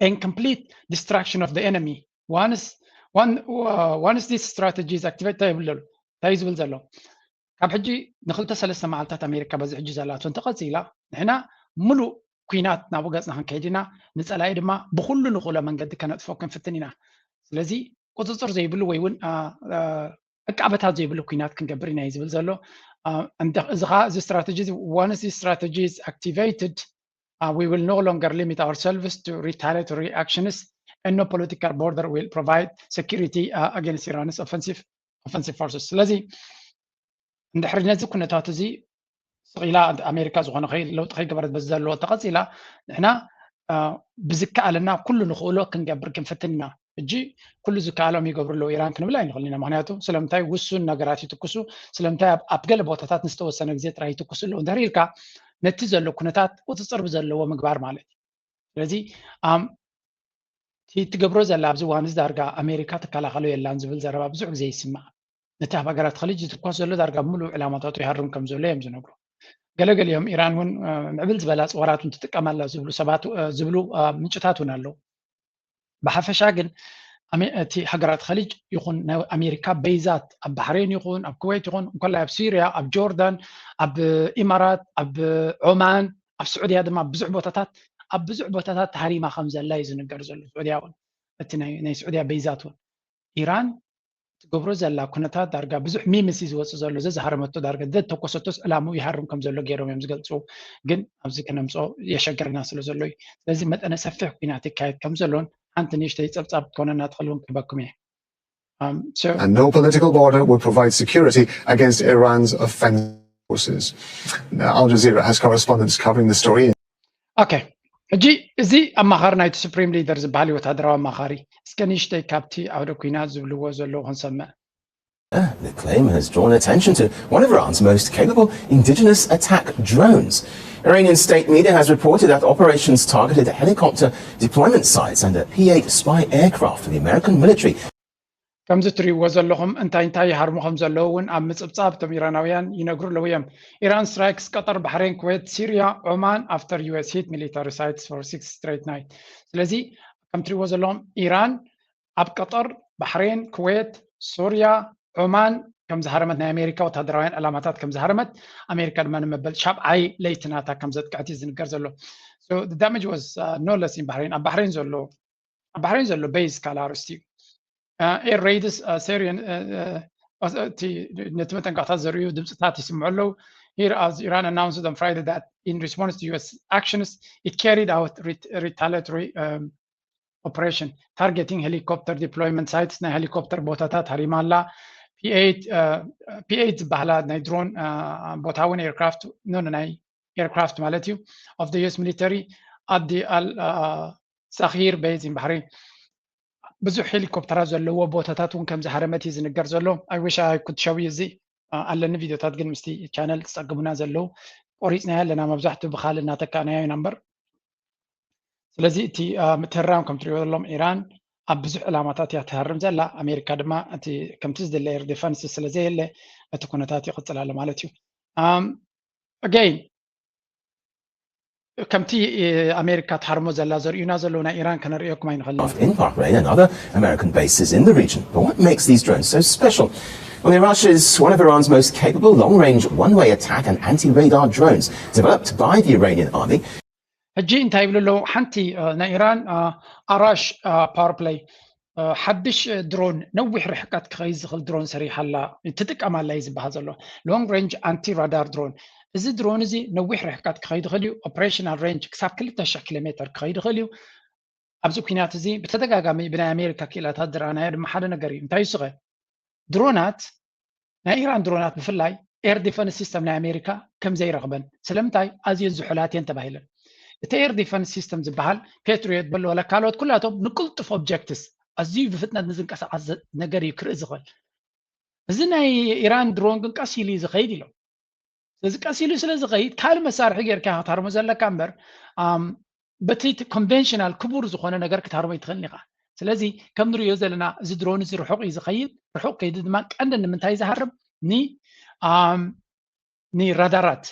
and complete destruction of the enemy once one once this strategy is activated ይብል ዘሎ እንታይ ዝብል ዘሎ ካብ ሕጂ ንክልተ ሰለስተ መዓልታት ኣሜሪካ በዚ ሕጂ ዘላቶ እንተቐፂላ ንሕና ሙሉእ ኩናት ናብኡ ገፅና ክንከይድ ኢና። ንፀላኢ ድማ ብኩሉ ንክእሎ መንገዲ ከነጥፎ ክንፍትን ኢና። ስለዚ ቁፅፅር ዘይብሉ ወይ እውን ዕቃበታት ዘይብሉ ኩናት ክንገብር ኢና እዩ ዝብል ዘሎ። እዚ ከዓ እዚ strategy once this strategy is activated we will no longer limit ourselves to retaliatory actions and no political border will provide security against Iran's offensive offensive forces። ስለዚ እንድሕሪ ነዚ ኩነታት እዚ ስቕ ኢላ ኣሜሪካ ዝኾነ ለውጢ ከይገበረት በዚ ዘለዎ ተቐፂላ ንሕና ብዝከኣለና ኩሉ ንኽእሎ ክንገብር ክንፍትን ኢና። ሕጂ ኩሉ ዝከኣሎም ይገብሩ ኣለዉ ኢራን ክንብል ኣይንኽእል ኢና። ምክንያቱ ስለምንታይ ውሱን ነገራት ይትኩሱ፣ ስለምንታይ ኣብ ገለ ቦታታት ንዝተወሰነ ግዜ ጥራይ ይትኩሱ ኣለዉ እንድሕር ኢልካ፣ ነቲ ዘሎ ኩነታት ቁፅፅር ብዘለዎ ምግባር ማለት እዩ። ስለዚ እቲ ትገብሮ ዘላ ኣብዚ እዋን እዚ ዳርጋ ኣሜሪካ ትከላኸሎ የላን ዝብል ዘረባ ብዙሕ ግዜ ይስማዕ። ነቲ ኣብ ሃገራት ኸሊጅ ዝትኮስ ዘሎ ዳርጋ ብምሉእ ዕላማታቱ ይሃርም ከም ዘሎ እዮም ዝነግሩ። ገለገሊኦም ኢራን እውን ምዕብል ዝበላ ፅወራት እውን ትጥቀም ኣላ ዝብሉ ሰባት ዝብሉ ምንጭታት እውን ኣለዉ። ብሓፈሻ ግን እቲ ሃገራት ኸሊጅ ይኹን ናይ ኣሜሪካ በይዛት ኣብ ባሕሬን ይኹን ኣብ ኩዌት ይኹን እንኮላይ ኣብ ሲርያ ኣብ ጆርዳን ኣብ ኢማራት ኣብ ዖማን ኣብ ስዑድያ ድማ ብዙሕ ቦታታት ኣብ ብዙሕ ቦታታት ተሃሪማ ከም ዘላ እዩ ዝንገር ዘሎ። ስዑድያ እውን እቲ ናይ ስዑድያ በይዛት እውን ኢራን ትገብሮ ዘላ ኩነታት ዳርጋ ብዙሕ ሚምስ እዩ ዝወፅእ ዘሎ። ዘዝሃረመቶ ዳርጋ ዘተኮሰቶስ ዕላምኡ ይሃርም ከም ዘሎ ገይሮም እዮም ዝገልፁ። ግን ኣብዚ ከነምፅኦ የሸግረና ስለ ዘሎ እዩ። ስለዚ መጠነ ሰፊሕ ኩናት ይካየድ ከም ዘሎን ሓንቲ ንእሽተይ ፀብፃብ ክትኮነና ትኽእል እውን ክህበኩም እየ። And no political border would provide security against Iran's offensive forces. Al Jazeera has correspondents covering the story. Okay. ሕጂ እዚ ኣማኻሪ ናይቲ ሱፕሪም ሊደር ዝበሃል ወታደራዊ ኣማኻሪ እስከ ንእሽተይ ካብቲ ዓውደ ኩናት ዝብልዎ ዘለዉ ክንሰምዕ። The claim has drawn attention to one of Iran's most capable indigenous attack drones. Iranian state media has reported that operations targeted helicopter deployment sites and a P eight spy aircraft for the American military. ከምዚ ትሪእዎ ዘለኹም እንታይ እንታይ ይሃርሙ ከም ዘለዉ እውን ኣብ ምፅብፃብ እቶም ኢራናውያን ይነግሩ ኣለዉ እዮም። ኢራን ስትራይክስ ቀጠር ባሕሬን ኩዌት ሲርያ ዖማን after US hit military sites for six straight night። ስለዚ ከም ትሪእዎ ዘለኹም ኢራን ኣብ ቀጠር ባሕሬን ኩዌት ሶርያ ዖማን ከም ዝሃረመት ናይ ኣሜሪካ ወታደራውያን ዕላማታት ከም ዝሃረመት ኣሜሪካ ድማ ንመበል ሻብዓይ ለይቲ ናታ ከም ዘጥቅዐት እዩ ዝንገር ዘሎ። The damage was no less in Bahrain ኣብ ባሕሬን ዘሎ ኣብ ባሕሬን ዘሎ በይዝ ካልእ ኣርእስቲ እዩ። Air raids Syrian ነቲ መጠንቀቕታት ዘርእዩ ድምፅታት ይስምዑ ኣለዉ። Here as Iran announced on Friday that in response to US actions it carried out retaliatory operation targeting helicopter deployment sites ናይ ሄሊኮፕተር ቦታታት ሃሪማ ኣላ። P eight ዝበሃላ ናይ ድሮን ቦታ እውን aircraft no ናይ aircraft ማለት እዩ of the US military at the Al Sakhir base in Bahrain ብዙሕ ሄሊኮፕተራት ዘለዎ ቦታታት እውን ከም ዝሃረመት እዩ ዝንገር ዘሎ። I wish I could show you እዚ ኣለኒ ቪዲዮታት ግን ምስቲ ቻነል ዝፀግሙና ዘለዉ ቆሪፅናዮ ኣለና። መብዛሕትኡ ብካልእ እናተካእናዮ ኢና እምበር ስለዚ እቲ ቴህራን ከም ትሪእዎ ዘለኹም ኢራን ኣብ ብዙሕ ዕላማታት እያ ትሃርም ዘላ። ኣሜሪካ ድማ እቲ ከምቲ ዝድለ air defense ስለ ዘየለ እቲ ኩነታት ይቕፅል ኣሎ ማለት እዩ። Again ከምቲ ኣሜሪካ ትሃርሞ ዘላ ዘርእዩና ዘለዉ ናይ ኢራን ከነርእየኩም ኣይንኽእልን። In Bahrain, another American base is in the region. But what makes these drones so special? Well, Mirages is one of Iran's most capable long-range one-way attack and anti-radar drones developed by the Iranian army. ሕጂ እንታይ ይብሉ ኣለዉ? ሓንቲ ናይ ኢራን ኣራሽ power play ሓድሽ ድሮን ነዊሕ ርሕቀት ክኸይድ ዝኽእል ድሮን ሰሪሓ ኣላ ትጥቀም ኣላ እዩ ዝበሃል ዘሎ long range anti radar drone። እዚ ድሮን እዚ ነዊሕ ርሕቀት ክኸይድ ይኽእል እዩ። Operational range ክሳብ ክልተ ሽሕ ኪሎ ሜትር ክኸይድ ይኽእል እዩ። ኣብዚ ኩናት እዚ ብተደጋጋሚ ብናይ ኣሜሪካ ክኢላታት ዝረኣናዮ ድማ ሓደ ነገር እዩ። እንታይ ይስኸ ድሮናት ናይ ኢራን ድሮናት ብፍላይ air defense system ናይ ኣሜሪካ ከም ዘይረኽበን ስለምንታይ ኣዝየን ዝሑላት እየን ተባሂለን። እቲ air defense system ዝበሃል ፔትሪዮት በሎ ወላ ካልኦት ኩላቶም ንቅልጡፍ objectives ኣዝዩ ብፍጥነት ንዝንቀሳቐስ ነገር እዩ ክርኢ ዝኽእል። እዚ ናይ ኢራን ድሮን ግን ቀስ ኢሉ እዩ ዝኸይድ ኢሎም። ስለዚ ቀስ ኢሉ ስለ ዝኸይድ ካልእ መሳርሒ ጌርካ ክትሃርሞ ዘለካ እምበር በቲ conventional ክቡር ዝኾነ ነገር ክትሃርሞ ኣይትኽእልን ኢኻ። ስለዚ ከም ንሪኦ ዘለና እዚ ድሮን እዚ ርሑቕ እዩ ዝኸይድ። ርሑቕ ከይዱ ድማ ቀንዲ ንምንታይ ዝሃርም ን ንራዳራት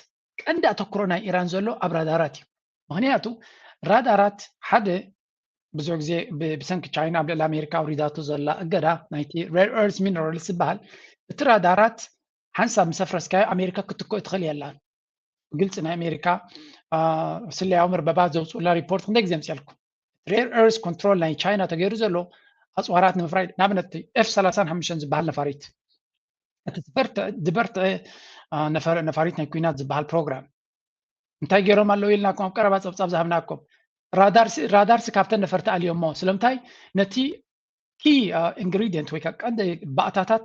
ቀንዲ ኣተኩሮ ናይ ኢራን ዘሎ ኣብ ራዳራት እዩ። ምክንያቱ ራዳራት ሓደ ብዙሕ ግዜ ብሰንኪ ቻይና ኣብ ልዕሊ ኣሜሪካ ኣውሪዳቶ ዘላ እገዳ ናይቲ rare earth minerals ዝበሃል እቲ ራዳራት ሓንሳብ ምስ ኣፍረስካዮ ኣሜሪካ ክትክኦ ትኽእል የላን። ብግልፂ ናይ ኣሜሪካ ስለያዊ መርበባት ዘውፅኡላ ሪፖርት ክንደይ ግዜ ኣምፅኣልኩም። Rare earth control ናይ ቻይና ተገይሩ ዘሎ ኣፅዋራት ንምፍራይ ንኣብነት ኤፍ ሰላሳን ሓሙሽተን ዝበሃል ነፋሪት እቲ ዝበርትዐ ነፋሪት ናይ ኩናት ዝበሃል ፕሮግራም እንታይ ገይሮም ኣለዉ ኢልናኩም ኣብ ቀረባ ፀብፃብ ዝሃብናኩም ራዳርሲ ካብተን ነፈርቲ ኣልዮሞ ስለምንታይ ነቲ key ingredient ወይ ከዓ ቀንዲ ባእታታት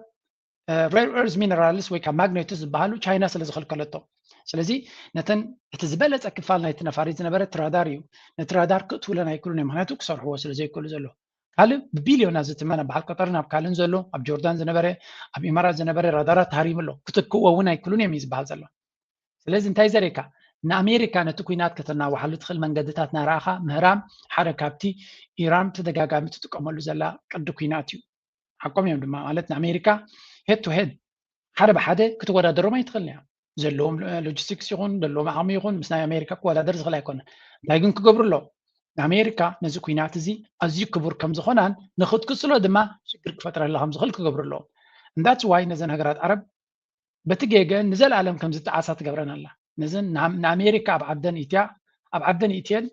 rare earth minerals ወይ ከዓ magnet ዝበሃሉ ቻይና ስለ ዝኸልከለቶ ስለዚ ነተን እቲ ዝበለፀ ክፋል ናይቲ ነፋሪት ዝነበረ እቲ ራዳር እዩ። ነቲ ራዳር ክእትውለን ኣይክእሉን እዮም ምክንያቱ ክሰርሕዎ ስለ ዘይክእሉ ዘሎ ካልእ ብቢልዮናት ዝትመን ኣብ በዓል ቀጠርን ኣብ ካልእን ዘሎ፣ ኣብ ጆርዳን ዝነበረ፣ ኣብ ኢማራት ዝነበረ ራዳራት ተሃሪሙ ኣሎ። ክትክእዎ እውን ኣይክሉን እዮም እዩ ዝበሃል ዘሎ። ስለዚ እንታይ ዘርእየካ? ንኣሜሪካ ነቲ ኲናት ከተናውሓሉ ትኽእል መንገድታት እናረኣኻ ምህራም ሓደ ካብቲ ኢራን ተደጋጋሚ ትጥቀመሉ ዘላ ቅዲ ኲናት እዩ። ሓቆም እዮም ድማ፣ ማለት ንኣሜሪካ ሄድ ቱ ሄድ ሓደ ብሓደ ክትወዳደሮም ኣይትኽእልን እያ። ዘለዎም ሎጂስቲክስ ይኹን ዘለዎም ዓቕሚ ይኹን ምስ ናይ ኣሜሪካ ክወዳደር ዝኽእል ኣይኮነን። እንታይ ግን ክገብሩ ኣለዎም? ንኣሜሪካ ነዚ ኲናት እዚ ኣዝዩ ክቡር ከም ዝኾናን ንኽትቅጽሎ ድማ ሽግር ክፈጥረላ ከም ዝኽእል ክገብሩ ኣለዎም። እንዳትስ ዋይ ነዘን ሃገራት ዓረብ በቲ ጌገን ንዘለኣለም ከም ዝጠዓሳ ትገብረን ኣላ። ነዘን ንኣም- ንኣሜሪካ ኣብ ዓደን ኢትያ ኣብ ዓደን ኢትየን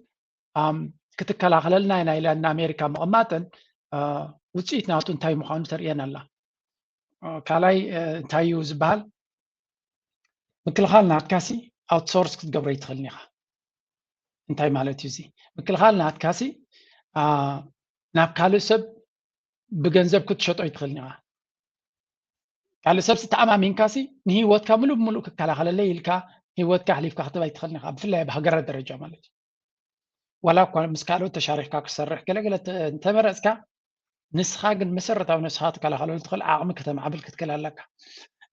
ኣም፣ ክትከላኸለልና ኢና ኢለን ንኣሜሪካ ምቕማጠን አ፣ ውፅኢት ናቱ እንታይ ምዃኑ ተርእየን ኣላ። አ፣ ካልኣይ አ፣ እንታይ እዩ ዝበሃል? ምክልኻል ናትካሲ ኣውትሶርስ ክትገብሮ ይትኽእልን ኢኻ። እንታይ ማለት እዩ እዚ? ምክልኻል ናትካሲ አ፣ ናብ ካልእ ሰብ ብገንዘብ ክትሸጦ ይትኽእልን ኢኻ። ካልእ ሰብሲ ተኣማሚንካሲ ንህይወትካ ምሉእ ብምሉእ ክከላኸለለይ ኢልካ ህይወትካ ኣሕሊፍካ ክትህብ ኣይትኽእልን ኢኻ፣ ብፍላይ ኣብ ሃገራት ደረጃ ማለት እዩ። ዋላ እኳ ምስ ካልኦት ተሻሪኽካ ክትሰርሕ ገለገለ ተ- እንተመረፅካ፣ ንስኻ ግን መሰረታዊ ነብስኻ ትከላኸለሉ ትኽእል ዓቕሚ ከተማዕብል ክትክእል ኣለካ።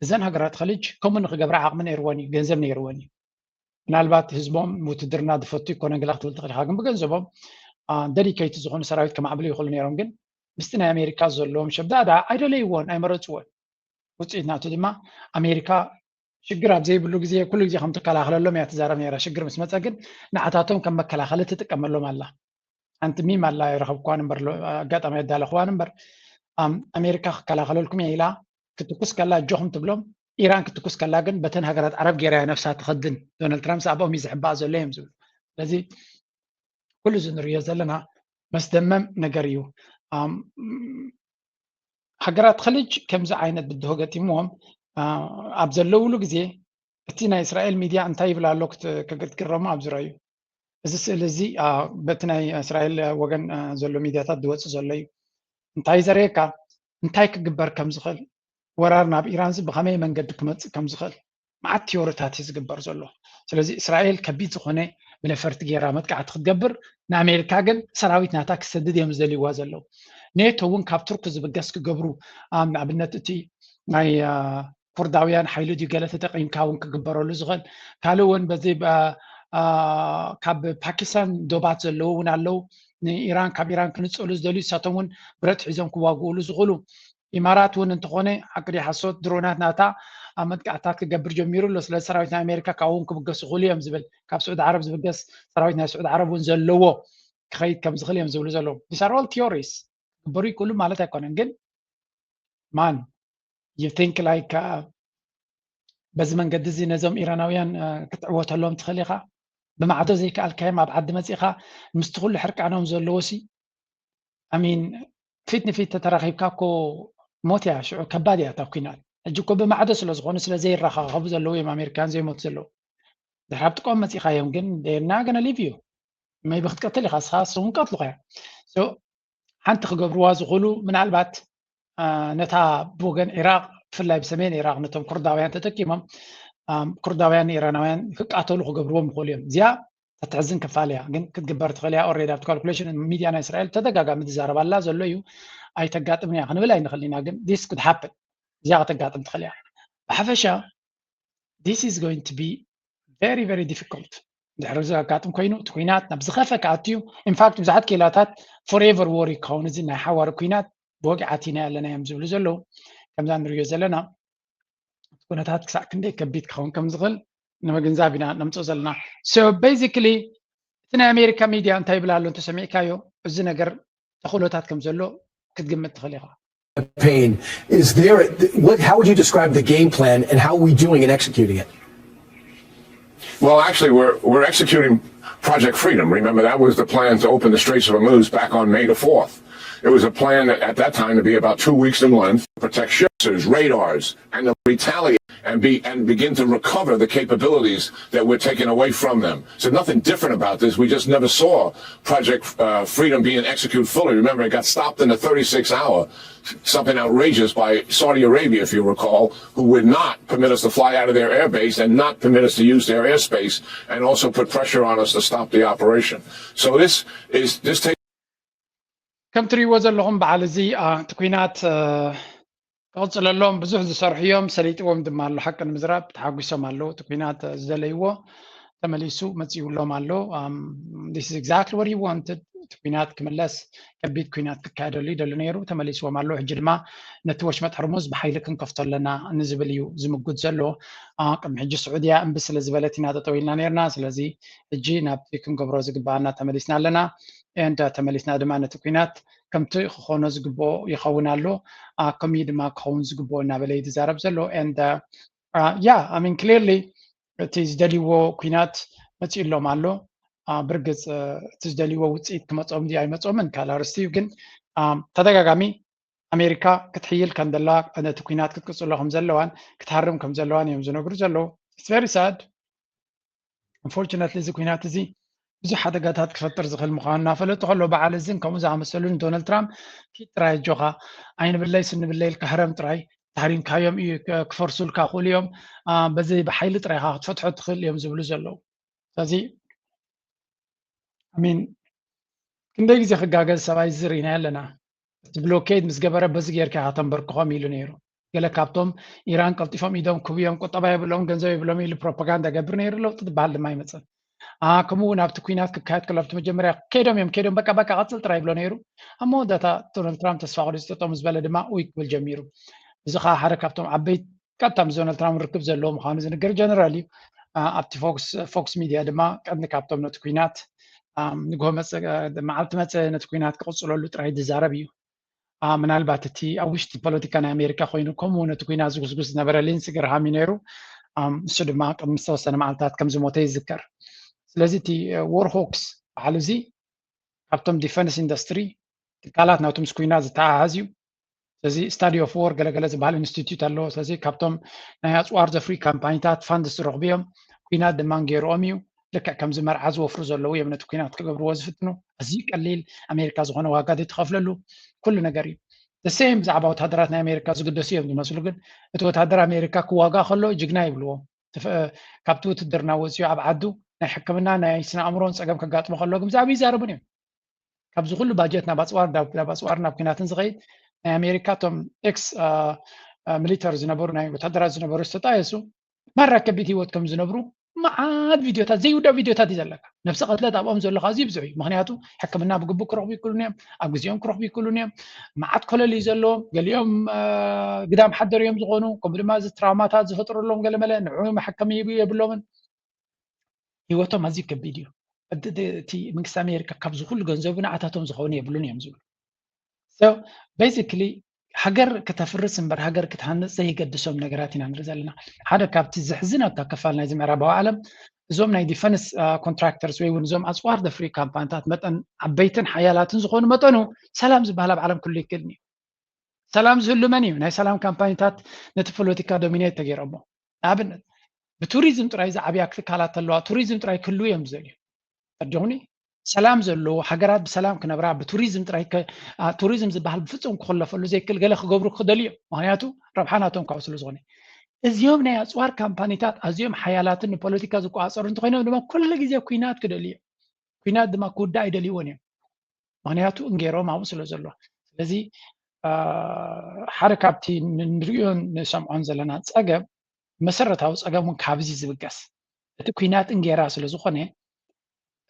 እዘን ሃገራት ኸሊጅ ከምኡ ንክገብራ ዓቕሚ ነይርወን እዩ፣ ገንዘብ ነይርወን እዩ። ምናልባት ህዝቦም ውትድርና ዝፈቱ ይኮነ ገለ ክትብል ትኽእል ኢኻ፣ ግን ብገንዘቦም ደዲኬትድ ዝኾኑ ሰራዊት ከማዕብሉ ይኽእሉ ነይሮም። ግን ምስቲ ናይ ኣሜሪካ ዘለዎም ሸብዳዳ ኣይደለይዎን፣ ኣይመረፅዎን። ውፅኢት ናቱ ድማ ኣሜሪካ ሽግር ኣብ ዘይብሉ ግዜ ኩሉ ግዜ ከም ትከላኸለሎም እያ ትዛረብ ነይራ። ሽግር ምስ መፀ ግን ንዓታቶም ከም መከላኸሊ ትጥቀመሎም ኣላ። ሓንቲ ሚም ኣላ፣ ይረኸብክዋን እምበር ሎ- ኣጋጣሚ የዳለኽዋን እምበር ኣም- ኣሜሪካ ክከላኸለልኩም እየ ኢላ ክትኩስ ከላ ኣጆኹም ትብሎም። ኢራን ክትኩስ ከላ ግን በተን ሃገራት ዓረብ ገይራ እያ ነብሳ ትኸድን። ዶናልድ ትራምፕ ኣብኦም እዩ ዝሕባእ ዘሎ እዮም ዝብሉ። ስለዚ ኩሉ እዚ ንሪኦ ዘለና መስደመም ነገር እዩ። ኣም፣ ሃገራት ኸሊጅ ከምዚ ዓይነት ብድሆ ገጢምዎም አ፣ ኣብ ዘለውሉ ግዜ እቲ ናይ እስራኤል ሚድያ እንታይ ይብል ኣሎ ክት- ክትግረሙ ኣብዚ ረዩ። እዚ ስእሊ እዚ አ፣ በቲ ናይ እስራኤል ወገን አ፣ ዘሎ ሚድያታት ዝወፅእ ዘሎ እዩ። እንታይ ዘርእየካ? እንታይ ክግበር ከም ዝኽእል፣ ወራር ናብ ኢራን እዚ ብኸመይ መንገዲ ክመፅእ ከም ዝኽእል መዓት ቲዮሪታት እዩ ዝግበር ዘሎ። ስለዚ እስራኤል ከቢድ ዝኾነ ብነፈርቲ ገይራ መጥቃዕቲ ክትገብር፣ ንኣሜሪካ ግን ሰራዊት ናታ ክሰድድ እዮም ዝደልይዋ ዘለዉ። ኔቶ እውን ካብ ቱርኪ ዝብገስ ክገብሩ፣ ኣም፣ ንኣብነት እቲ ናይ አ፣ ኩርዳውያን ሓይሊ ድዩ ገለ ተጠቂምካ እውን ክግበረሉ ዝኽእል። ካልእ እውን በዚ ብ- አ፣ ካብ ፓኪስታን ዶባት ዘለዉ እውን ኣለዉ። ንኢራን ካብ ኢራን ክንፅእሉ ዝደልዩ ንሳቶም እውን ብረት ሒዞም ክዋግኡሉ ዝኽእሉ። ኢማራት እውን እንተኾነ ሓቂ ድዩ ሓሶት ድሮናት ናታ ኣብ መጥቃዕታት ክገብር ጀሚሩ ኣሎ። ስለዚ ሰራዊት ናይ ኣሜሪካ ካብኡ እውን ክብገሱ ይኽእሉ እዮም ዝብል፣ ካብ ስዑዲ ዓረብ ዝብገስ ሰራዊት ናይ ስዑዲ ዓረብ እውን ዘለዎ ክኸይድ ከም ዝኽእል እዮም ዝብሉ ዘለዉ። These are all theories። ክግበሩ ይክእሉ ማለት ኣይኮነን፣ ግን ማን you think like በዚ መንገዲ እዚ ነዞም ኢራናውያን ክትዕወተሎም ትኽእል ኢኻ። ብማዕዶ ዘይከኣልካዮም ኣብ ዓዲ መፂእኻ ምስቲ ኩሉ ሕርቃኖም ዘለዎ ሲ ኣሚን ፊት ንፊት ተተራኺብካ እኮ ሞት እያ ሽዑ ከባድ እያ እታ ኩናት። ሕጂ እኮ ብማዕዶ ስለ ዝኾኑ ስለ ዘይራኻኸቡ ዘለዉ እዮም ኣሜሪካን ዘይሞት ዘለዉ። ድሕሪ ኣብ ጥቆም መፂኻዮም ግን ና ገነ ሊቭ እዩ መይቢ ክትቀትል ኢኻ ስኻ ስውን ቀትልኻ እዮም። ሓንቲ ክገብርዋ ዝኽእሉ ምናልባት ነታ ብወገን ኢራቅ ብፍላይ ብሰሜን ኢራቅ ነቶም ኩርዳውያን ተጠቂሞም ኩርዳውያን ኢራናውያን ክቃተሉ ክገብርዎም ይኽእሉ እዮም። እዚኣ ተትሕዝን ክፋል እያ ግን ክትግበር ትኽእል እያ። ኦሬዲ ኣብቲ ካልኩሌሽን ሚድያ ናይ እስራኤል ተደጋጋሚ ትዛረባላ ዘሎ እዩ። ኣይተጋጥምን እያ ክንብል ኣይንኽእል ኢና ግን this could happen። እዚኣ ከተጋጥም ትኽእል እያ። ብሓፈሻ this is going to be very very difficult። ድሕሪ ዘጋጥም ኮይኑ እቲ ኩናት ናብ ዝኸፈ ክኣትዩ ኢንፋክት ብዙሓት ክኢላታት ፎሬቨር ዎር ክኸውን እዚ ናይ ሓዋሪ ኩናት ብወግዒ ኣቲና ኣለና እዮም ዝብሉ ዘለዉ። ከምዛ ንሪዮ ዘለና እቲ ኩነታት ክሳዕ ክንደይ ከቢድ ክኸውን ከም ዝኽእል ንምግንዛብ ኢና ነምፅኦ ዘለና። So basically እቲ ናይ ኣሜሪካ ሚድያ እንታይ ይብል ኣሎ እንተሰሚዕካዮ እዚ ነገር ተኽእሎታት ከም ዘሎ ክትግምት ትኽእል ኢኻ። Pain is there. What? How would you describe the game plan, and how are we doing in executing it? Well, actually, we're we're executing Project Freedom. Remember, that was the plan to open the Straits of Hormuz back on May the fourth. It was a plan at that time to be about two weeks in length, protect ships, radars, and they'll retaliate and be and begin to recover the capabilities that were taken away from them. So nothing different about this. We just never saw Project uh, Freedom being executed fully. Remember, it got stopped in the thirty-six hour, something outrageous by Saudi Arabia, if you recall, who would not permit us to fly out of their airbase and not permit us to use their airspace, and also put pressure on us to stop the operation. So this is this takes ከም ትርእይዎ ዘለኹም በዓል እዚ እቲ ኩናት ክቕፅለሎም ብዙሕ ዝሰርሑ እዮም። ሰሊጥዎም ድማ ኣሎ። ሓቂ ንምዝራብ ተሓጒሶም ኣለዉ። እቲ ኩናት ዝደለይዎ ተመሊሱ መፂኡሎም ኣሎ። This is exactly what he wanted። እቲ ኩናት ክምለስ፣ ከቢድ ኩናት ክካየደሉ ይደሊ ነይሩ። ተመሊስዎም ኣሎ። ሕጂ ድማ ነቲ ወሽመጥ ሕርሙዝ ብሓይሊ ክንከፍቶ ኣለና ንዝብል እዩ ዝምጉት ዘሎ። ቅድሚ ሕጂ ስዑድያ እምቢ ስለ ዝበለት ኢና ጠጠው ኢልና ነርና። ስለዚ ሕጂ ናብቲ ክንገብሮ ዝግባኣና ተመሊስና ኣለና። And ተመሊስና ድማ ነቲ ኩናት ከምቲ ክኾኖ ዝግብኦ ይኸውን ኣሎ። ከምኡ ድማ ክኸውን ዝግብኦ እናበለ እዩ ዝዛረብ ዘሎ። And yeah, I mean, clearly እቲ ዝደልይዎ ኩናት መፂኡሎም ኣሎ። ብርግፅ እቲ ዝደልይዎ ውፅኢት ክመፆም ድዩ ኣይመፆምን ካልእ ኣርእስቲ እዩ። ግን ተደጋጋሚ ኣሜሪካ ክትሕይል ከም ዘላ፣ ነቲ ኩናት ክትቅፅሎ ከም ዘለዋን ክትሃርም ከም ዘለዋን እዮም ዝነግሩ ዘለዉ። It's very sad. Unfortunately እዚ ኩናት እዚ ብዙሕ ሓደጋታት ክፈጥር ዝኽእል ምዃኑ እናፈለጡ ከሎ በዓል እዝን ከምኡ ዝኣመሰሉ ንዶናልድ ትራምፕ ኪድ ጥራይ ኣጆኻ ኣይንብለይ ስንብለይ ኢልካ ህረም ጥራይ ተሃሪምካዮም እዩ ክፈርሱልካ ክእሉ እዮም። በዚ ብሓይሊ ጥራይ ኢኻ ክትፈትሖ ትኽእል እዮም ዝብሉ ዘለዉ። ስለዚ I mean ክንደይ ግዜ ክጋገዝ ሰብኣይ እዚ ርኢና ኣለና። እቲ ብሎኬድ ምስ ገበረ በዚ ጌርካ ኢኻ ተንበርክኾም ኢሉ ነይሩ። ገለ ካብቶም ኢራን ቀልጢፎም ኢዶም ክብዮም ቁጠባ የብሎም ገንዘብ የብሎም ኢሉ ፕሮፓጋንዳ ገብር ነይሩ። ለውጢ ዝበሃል ድማ ኣይመፅን። ከምኡ እውን ኣብቲ ኩናት ክካየድ ከሎ ኣብቲ መጀመርያ ከይዶም እዮም ከይዶም በቃ በቃ ቀፅል ጥራይ ይብሎ ነይሩ። ኣብ መወዳእታ ዶናልድ ትራምፕ ተስፋ ቆሪፁ ጠጠው ምስ በለ ድማ ኡይ ክብል ጀሚሩ። እዚ ከዓ ሓደ ካብቶም ዓበይቲ ቀጥታ ምስ ዶናልድ ትራምፕ ርክብ ዘለዎ ምዃኑ ዝንገር ጀነራል እዩ። ኣብቲ ፎክስ ሚድያ ድማ ቀንዲ ካብቶም ነቲ ኩናት ንግሆ መዓልቲ መፀ ነቲ ኩናት ክቕፅለሉ ጥራይ ዝዛረብ እዩ። ምናልባት እቲ ኣብ ውሽጢ ፖለቲካ ናይ ኣሜሪካ ኮይኑ ከምኡ ነቲ ኩናት ዝጉስጉስ ዝነበረ ሊንሲ ግርሃም እዩ ነይሩ። እሱ ድማ ቅድሚ ዝተወሰነ መዓልታት ከም ዝሞተ ይዝከር። ስለዚ እቲ ዎር ሆክስ በዓል እዚ ካብቶም ዲፈንስ ኢንዱስትሪ ትካላት ናቱ ምስ ኩናት ዝተሓሓዝ እዩ። ስለዚ ስታዲ ኦፍ ዎር ገለገለ ዝበሃል ኢንስቲትዩት ኣለዎ። ስለዚ ካብቶም ናይ ኣፅዋር ዘፍርዩ ካምፓኒታት ፋንድስ ዝረኽቡ እዮም። ኩናት ድማ ገይርኦም እዩ። ልክዕ ከምዚ መርዓ ዝወፍሩ ዘለዉ እዮም ነቲ ኩናት ክገብርዎ ዝፍትኑ። ኣዝዩ ቀሊል፣ ኣሜሪካ ዝኾነ ዋጋ ዘይትኸፍለሉ ኩሉ ነገር እዩ። The same ብዛዕባ ወታደራት ናይ ኣሜሪካ ዝግደሱ እዮም ዝመስሉ፣ ግን እቲ ወታደር ኣሜሪካ ክዋጋ ከሎ ጅግና ይብልዎ። ካብቲ ውትድርና ወፂኡ ኣብ ዓዱ ናይ ሕክምና ናይ ስነ ኣእምሮን ፀገም ከጋጥሞ ከሎ ግን ብዛዕባ ይዛረቡን እዮም። ካብዚ ኩሉ ባጀት ናብ ኣፅዋር ናብ ኣፅዋር ናብ ኩናትን ዝኸይድ ናይ ኣሜሪካ እቶም ኤክስ ሚሊተር ዝነበሩ ናይ ወታደራት ዝነበሩ ዝተጣየሱ ማራ ከቢድ ህይወት ከም ዝነብሩ መዓት ቪድዮታት ዘይውዳእ ቪድዮታት እዩ ዘለካ። ነብሰ ቀትለት ኣብኦም ዘሎ ከዓ እዚ ብዙሕ እዩ። ምክንያቱ ሕክምና ብግቡእ ክረኽቡ ይክሉን እዮም፣ ኣብ ግዜኦም ክረኽቡ ይክሉን እዮም። መዓት ኮለል እዩ ዘለዎም። ገሊኦም ግዳም ሓደር እዮም ዝኾኑ። ከምኡ ድማ እዚ ትራውማታት ዝፈጥረሎም ገለመለ ንዑ መሐከሚ የብሎምን። ህይወቶም ኣዝዩ ከቢድ እዩ። እቲ መንግስቲ ኣሜሪካ ካብዚ ኩሉ ገንዘቡ ንዓታቶም ዝኸውን የብሉን እዮም ዝብሉ። So basically ሃገር ከተፍርስ እምበር ሃገር ክትሃንፅ ዘይገድሶም ነገራት ኢና ንርኢ ዘለና። ሓደ ካብቲ ዘሕዝነካ ክፋል ናይዚ ምዕራባዊ ዓለም እዞም ናይ ዲፈንስ ኮንትራክተርስ ወይ እውን እዞም ኣፅዋር ዘፍርዩ ካምፓኒታት መጠን ዓበይትን ሓያላትን ዝኾኑ መጠኑ ሰላም ዝበሃል ኣብ ዓለም ክህሉ ኣይክእልን እዩ። ሰላም ዝህሉ መን እዩ? ናይ ሰላም ካምፓኒታት ነቲ ፖለቲካ ዶሚኔት ተገይሮሞ። ንኣብነት ብቱሪዝም ጥራይ ዝዓብያ ትካላት ኣለዋ። ቱሪዝም ጥራይ ክህልዉ እዮም ዝደልዩ። ኣጆኹኒ ሰላም ዘለዎ ሃገራት ብሰላም ክነብራ ብቱሪዝም ጥራይ ቱሪዝም ዝበሃል ብፍፁም ክኽለፈሉ ዘይክእል ገለ ክገብሩ ክደልዩ እዮም። ምክንያቱ ረብሓ ናቶም ካብኡ ስለ ዝኾነ እዚኦም ናይ ኣፅዋር ካምፓኒታት ኣዝዮም ሓያላትን ንፖለቲካ ዝቆፃፀሩ እንተኮይኖም ድማ ኩሉ ግዜ ኩናት ክደልዩ እዮም። ኩናት ድማ ክውዳእ ኣይደልይዎን እዮም። ምክንያቱ እንጌሮም ኣብኡ ስለ ዘሎ። ስለዚ ሓደ ካብቲ ንሪኦን ንሰምዖን ዘለና ፀገም መሰረታዊ ፀገም እውን ካብዚ ዝብገስ እቲ ኩናት እንጌራ ስለ ዝኾነ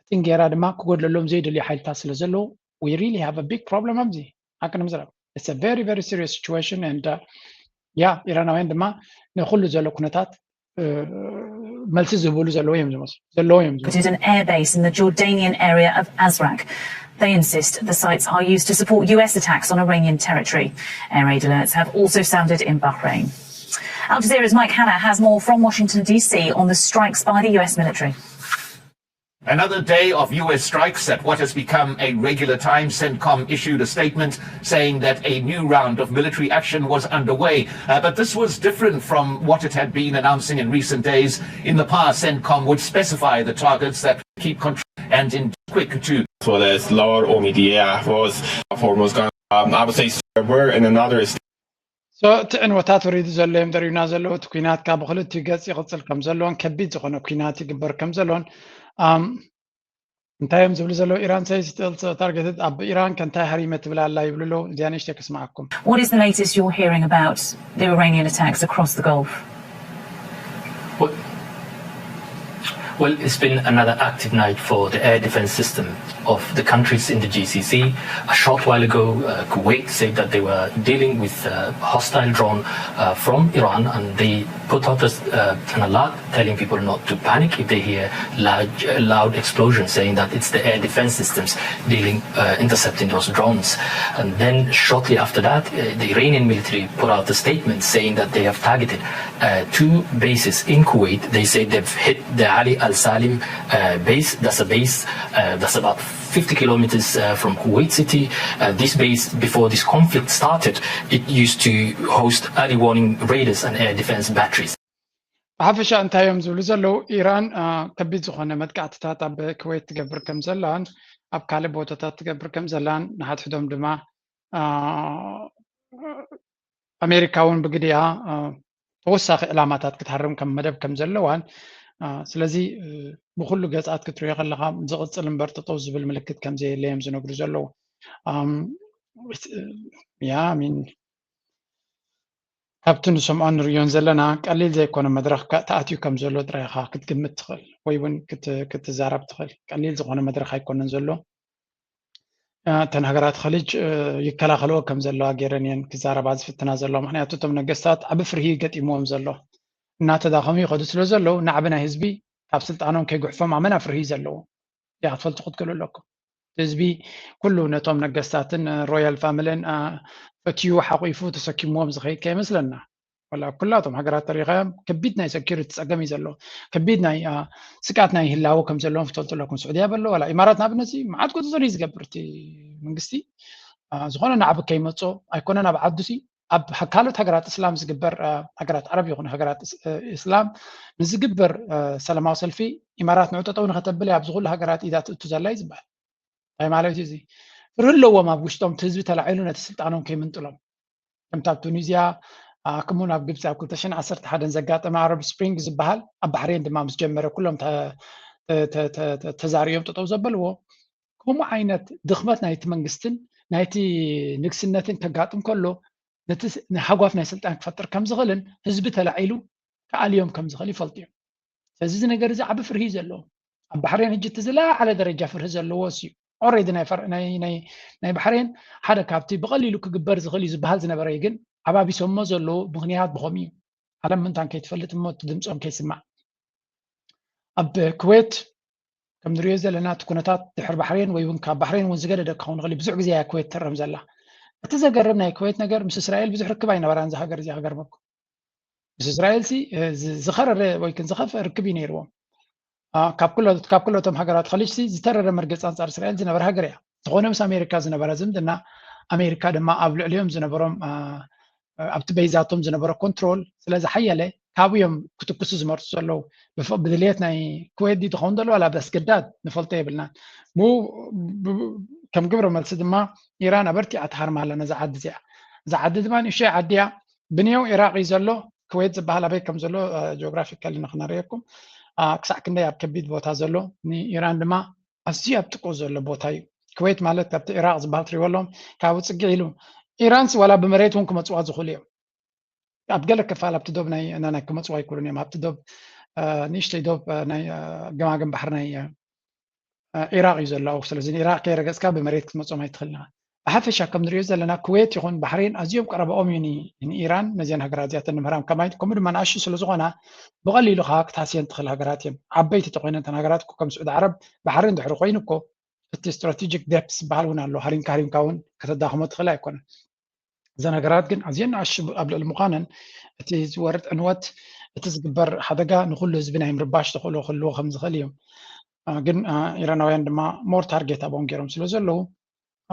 እቲ እንጌራ ድማ ክጎድለሎም ዘይደልዩ ሓይልታት ስለ ዘለዉ we really have a big problem ኣብዚ ሓቂ ንምዝራብ it's a very very serious situation and yeah ኢራናውያን ድማ ንኩሉ ዘሎ ኩነታት መልሲ ዝህብሉ ዘለዉ እዮም ዝመስሉ ዘለዉ እዮም ዝመስሉ An air base in the Jordanian area of Azraq. They insist the sites are used to support U S attacks on Iranian territory. Air raid alerts have also sounded in Bahrain. Al Jazeera's Mike Hanna has more from Washington, D C on the strikes by the U S military. Another day of U S strikes at what has become a regular time. CENTCOM issued a statement saying that a new round of military action was underway. Uh, but this was different from what it had been announcing in recent days. In the past, CENTCOM would specify the targets that keep control and in quick to As well as Lord Omidiya was Hormuz Gun. Um, I would say we're in another so እቲ ዕንወታት ወሪዱ ዘሎ እዮም ዘርእዩና ዘለዉ። እቲ ኩናት ካብ ብክልቲኡ ገፅ ይቕፅል ከም ዘለዎን ከቢድ ዝኾነ ኩናት ይግበር ከም ዘለዎን እንታይ እዮም ዝብሉ ዘለዉ? ኢራን says targeted ኣብ ኢራን ከንታይ ሃሪመ ትብል ኣላ ይብሉ ኣለዉ። እዚኣ ንእሽተይ ከስምዓኩም። What is the latest you're hearing about the Iranian attacks across the Gulf? Well, well, it's been another active night for the air defense system of the countries in the G C C. A short while ago, uh, Kuwait said that they were dealing with a hostile drone uh, from Iran, and they put out a, uh, an alert telling people not to panic if they hear large, uh, loud explosions, saying that it's the air defense systems dealing, uh, intercepting those drones. And then shortly after that, uh, the Iranian military put out a statement saying that they have targeted uh, two bases in Kuwait. They say they've hit the Ali Al Salim uh, base. That's a base uh, that's about fifty kilometers uh, from Kuwait City. Uh, this base, before this conflict started, it used to host early warning radars and air defense batteries. ብሓፈሻ እንታይ እዮም ዝብሉ ዘለዉ? ኢራን ከቢድ ዝኾነ መጥቃዕትታት ኣብ ኩዌት ትገብር ከም ዘላን ኣብ ካልእ ቦታታት ትገብር ከም ዘላን ንሓድሕዶም ድማ ኣሜሪካ እውን ብግዲኣ ተወሳኺ ዕላማታት ክትሃርም ከም መደብ ከም ዘለዋን ስለዚ ብኩሉ ገጻት ክትሪኦ ከለካ ዝቕጽል እምበር ጠጠው ዝብል ምልክት ከም ዘየለ እዮም ዝነግሩ ዘለዉ። ያ ሚን ካብቲ ንሰምዖን ንርእዮን ዘለና ቀሊል ዘይኮነ መድረኽ ተኣትዩ ከም ዘሎ ጥራይ ኢኻ ክትግምት ትኽእል ወይ እውን ክትዛረብ ትኽእል። ቀሊል ዝኾነ መድረኽ ኣይኮነን ዘሎ። እተን ሃገራት ኸሊጅ ይከላኸልኦ ከም ዘለዋ ገይረን እየን ክዛረባ ዝፍትና ዘለዋ። ምኽንያቱ እቶም ነገስታት ዓቢ ፍርሂ ገጢምዎም ዘሎ። እናተዳኸሙ ይኸዱ ስለ ዘለዉ ናዕቢ ናይ ህዝቢ ካብ ስልጣኖም ከይጉሕፎም ኣመና ፍርሂ እዩ ዘለዎ። እዚኣ ክትፈልጡ ክትክእሉ ኣለኩም። ህዝቢ ኩሉ ነቶም ነገስታትን ሮያል ፋሚልን ፈትዩ ሓቂፉ ተሰኪምዎም ዝኸይድ ከይመስለና። ዋላ ኩላቶም ሃገራት ተሪኻዮም ከቢድ ናይ ሰኪሪቲ ፀገም እዩ ዘለዎ። ከቢድ ናይ ስግኣት ናይ ህላወ ከም ዘለዎም ክትፈልጡ ኣለኩም። ስዑድያ በሎ ዋላ ኢማራት ንኣብነት መዓት ቁፅፅር እዩ ዝገብር እቲ መንግስቲ። ዝኾነ ናዕቢ ከይመፆ ኣይኮነን ኣብ ዓዱ ሲ ኣብ ካልኦት ሃገራት እስላም ዝግበር ሃገራት ዓረብ ይኹን ሃገራት እስላም ንዝግበር ሰላማዊ ሰልፊ ኢማራት ንዑ ጠጠው ንኸተብል ኣብ ዝኩሉ ሃገራት ኢዳ ትእቱ ዘላ እዩ ዝበሃል። እንታይ ማለት እዩ እዚ? ፍርሂ ኣለዎም ኣብ ውሽጦም እቲ ህዝቢ ተላዒሉ ነቲ ስልጣኖም ከይምንጥሎም። ከምቲ ኣብ ቱኒዝያ ከምኡውን ኣብ ግብፂ ኣብ ክልተ ሽሕን ዓሰርተ ሓደን ዘጋጠመ ኣረብ ስፕሪንግ ዝበሃል ኣብ ባሕሬን ድማ ምስ ጀመረ ኩሎም ተዛሪኦም ጠጠው ዘበልዎ ከምኡ ዓይነት ድኽመት ናይቲ መንግስትን ናይቲ ንግስነትን ከጋጥም ከሎ ነቲ ሃጓፍ ናይ ስልጣን ክፈጥር ከም ዝኽእልን ህዝቢ ተላዒሉ ክኣልዮም ከም ዝኽእል ይፈልጡ እዮም። ስለዚ እዚ ነገር እዚ ዓቢ ፍርሂ እዩ ዘለዎ። ኣብ ባሕሬን ሕጂ እቲ ዝለዓለ ደረጃ ፍርሂ ዘለዎ እሱ እዩ። ኦሬዲ ናይ ባሕሬን ሓደ ካብቲ ብቐሊሉ ክግበር ዝኽእል እዩ ዝበሃል ዝነበረ እዩ፣ ግን ዓባቢሶሞ ዘለዉ ምኽንያት ብኸምኡ እዩ። ዓለም ምንታን ከይትፈልጥ እሞ እቲ ድምፆም ከይስማዕ ኣብ ኩዌት ከም ንሪኦ ዘለና እቲ ኩነታት ድሕሪ ባሕሬን ወይ እውን ካብ ባሕሬን እውን ዝገደደ ክኸውን ይኽእል ብዙሕ ግዜ እያ ኩዌት ትእረም ዘላ። እቲ ዘገርም ናይ ኩዌት ነገር ምስ እስራኤል ብዙሕ ርክብ ኣይነበራን እዛ ሃገር እዚኣ ክገርመኩም። ምስ እስራኤል ሲ ዝኸረረ ወይ ዝኸፍአ ርክብ እዩ ነይርዎም። ካብ ኩለቶም ሃገራት ኸሊጅ ሲ ዝተረረ መርገፂ ኣንፃር እስራኤል ዝነበረ ሃገር እያ። ዝኾነ ምስ ኣሜሪካ ዝነበራ ዝምድና ኣሜሪካ ድማ ኣብ ልዕሊኦም ዝነበሮም ኣብቲ በይዛቶም ዝነበረ ኮንትሮል ስለ ዝሓየለ ካብኡ እዮም ክትኩሱ ዝመርፁ ዘለዉ። ብድልየት ናይ ኩዌት ድዩ ትኸውን ዘሎ ዋላ ብኣስገዳድ ንፈልጦ የብልናን። ብኡ ከም ግብረ መልሲ ድማ ኢራን ኣበርቲዓ ትሃርማ ኣላ ነዛ ዓዲ እዚኣ። እዛ ዓዲ ድማ ንእሽቶይ ዓዲ እያ። ብንየው ኢራቅ እዩ ዘሎ። ኩዌት ዝበሃል ኣበይ ከም ዘሎ ጂኦግራፊካሊ ንክነርእየኩም ክሳዕ ክንደይ ኣብ ከቢድ ቦታ ዘሎ ንኢራን ድማ ኣዝዩ ኣብ ጥቅኡ ዘሎ ቦታ እዩ። ኩዌት ማለት ካብቲ ኢራቅ ዝበሃል ትሪእዎ ኣለዎም ካብኡ ፅግዕ ኢሉ ኢራንስ ዋላ ብመሬት እውን ክመፅዋ ዝኽእሉ እዮም። ኣብ ገለ ክፋል ኣብቲ ዶብ ናይ ናይ ክመፅዋ ኣይክእሉን እዮም። ኣብቲ ዶብ ንእሽተይ ዶብ ናይ ገማግም ባሕሪ ናይ ኢራቅ እዩ ዘሎ። ስለዚ ንኢራቅ ከይረገፅካ ብመሬት ክትመፅኦም ኣይትኽእልና። ብሓፈሻ ከም ንሪኦ ዘለና ኩዌት ይኹን ባሕሬን ኣዝዮም ቀረባኦም እዩ ንኢራን ነዚን ሃገራት እዚኣተን ንምህራም ከማይ ከምኡ ድማ ንኣሹ ስለ ዝኾና ብቐሊሉ ከዓ ክትሃስየን ትኽእል ሃገራት እየን። ዓበይቲ ተኮይነን እተን ሃገራት እኮ ከም ስዑድ ዓረብ ባሕሬን ድሕሪ ኮይኑ እኮ እቲ ስትራቴጂክ ደፕስ ዝበሃል እውን ኣሎ። ሃሪምካ ሃሪምካ እውን ከተዳኽሞ ትኽእል ኣይኮነን። እዘን ሃገራት ግን ኣዝየን ንኣሹ ኣብ ልዕሊ ምዃነን እቲ ዝወርድ ዕንወት እቲ ዝግበር ሓደጋ ንኩሉ ህዝቢ ናይ ምርባሽ ተኽእሎ ክህልዎ ከም ዝኽእል እዮም። ግን ኢራናውያን ድማ ሞር ታርጌት ኣብኦም ገይሮም ስለ ዘለዉ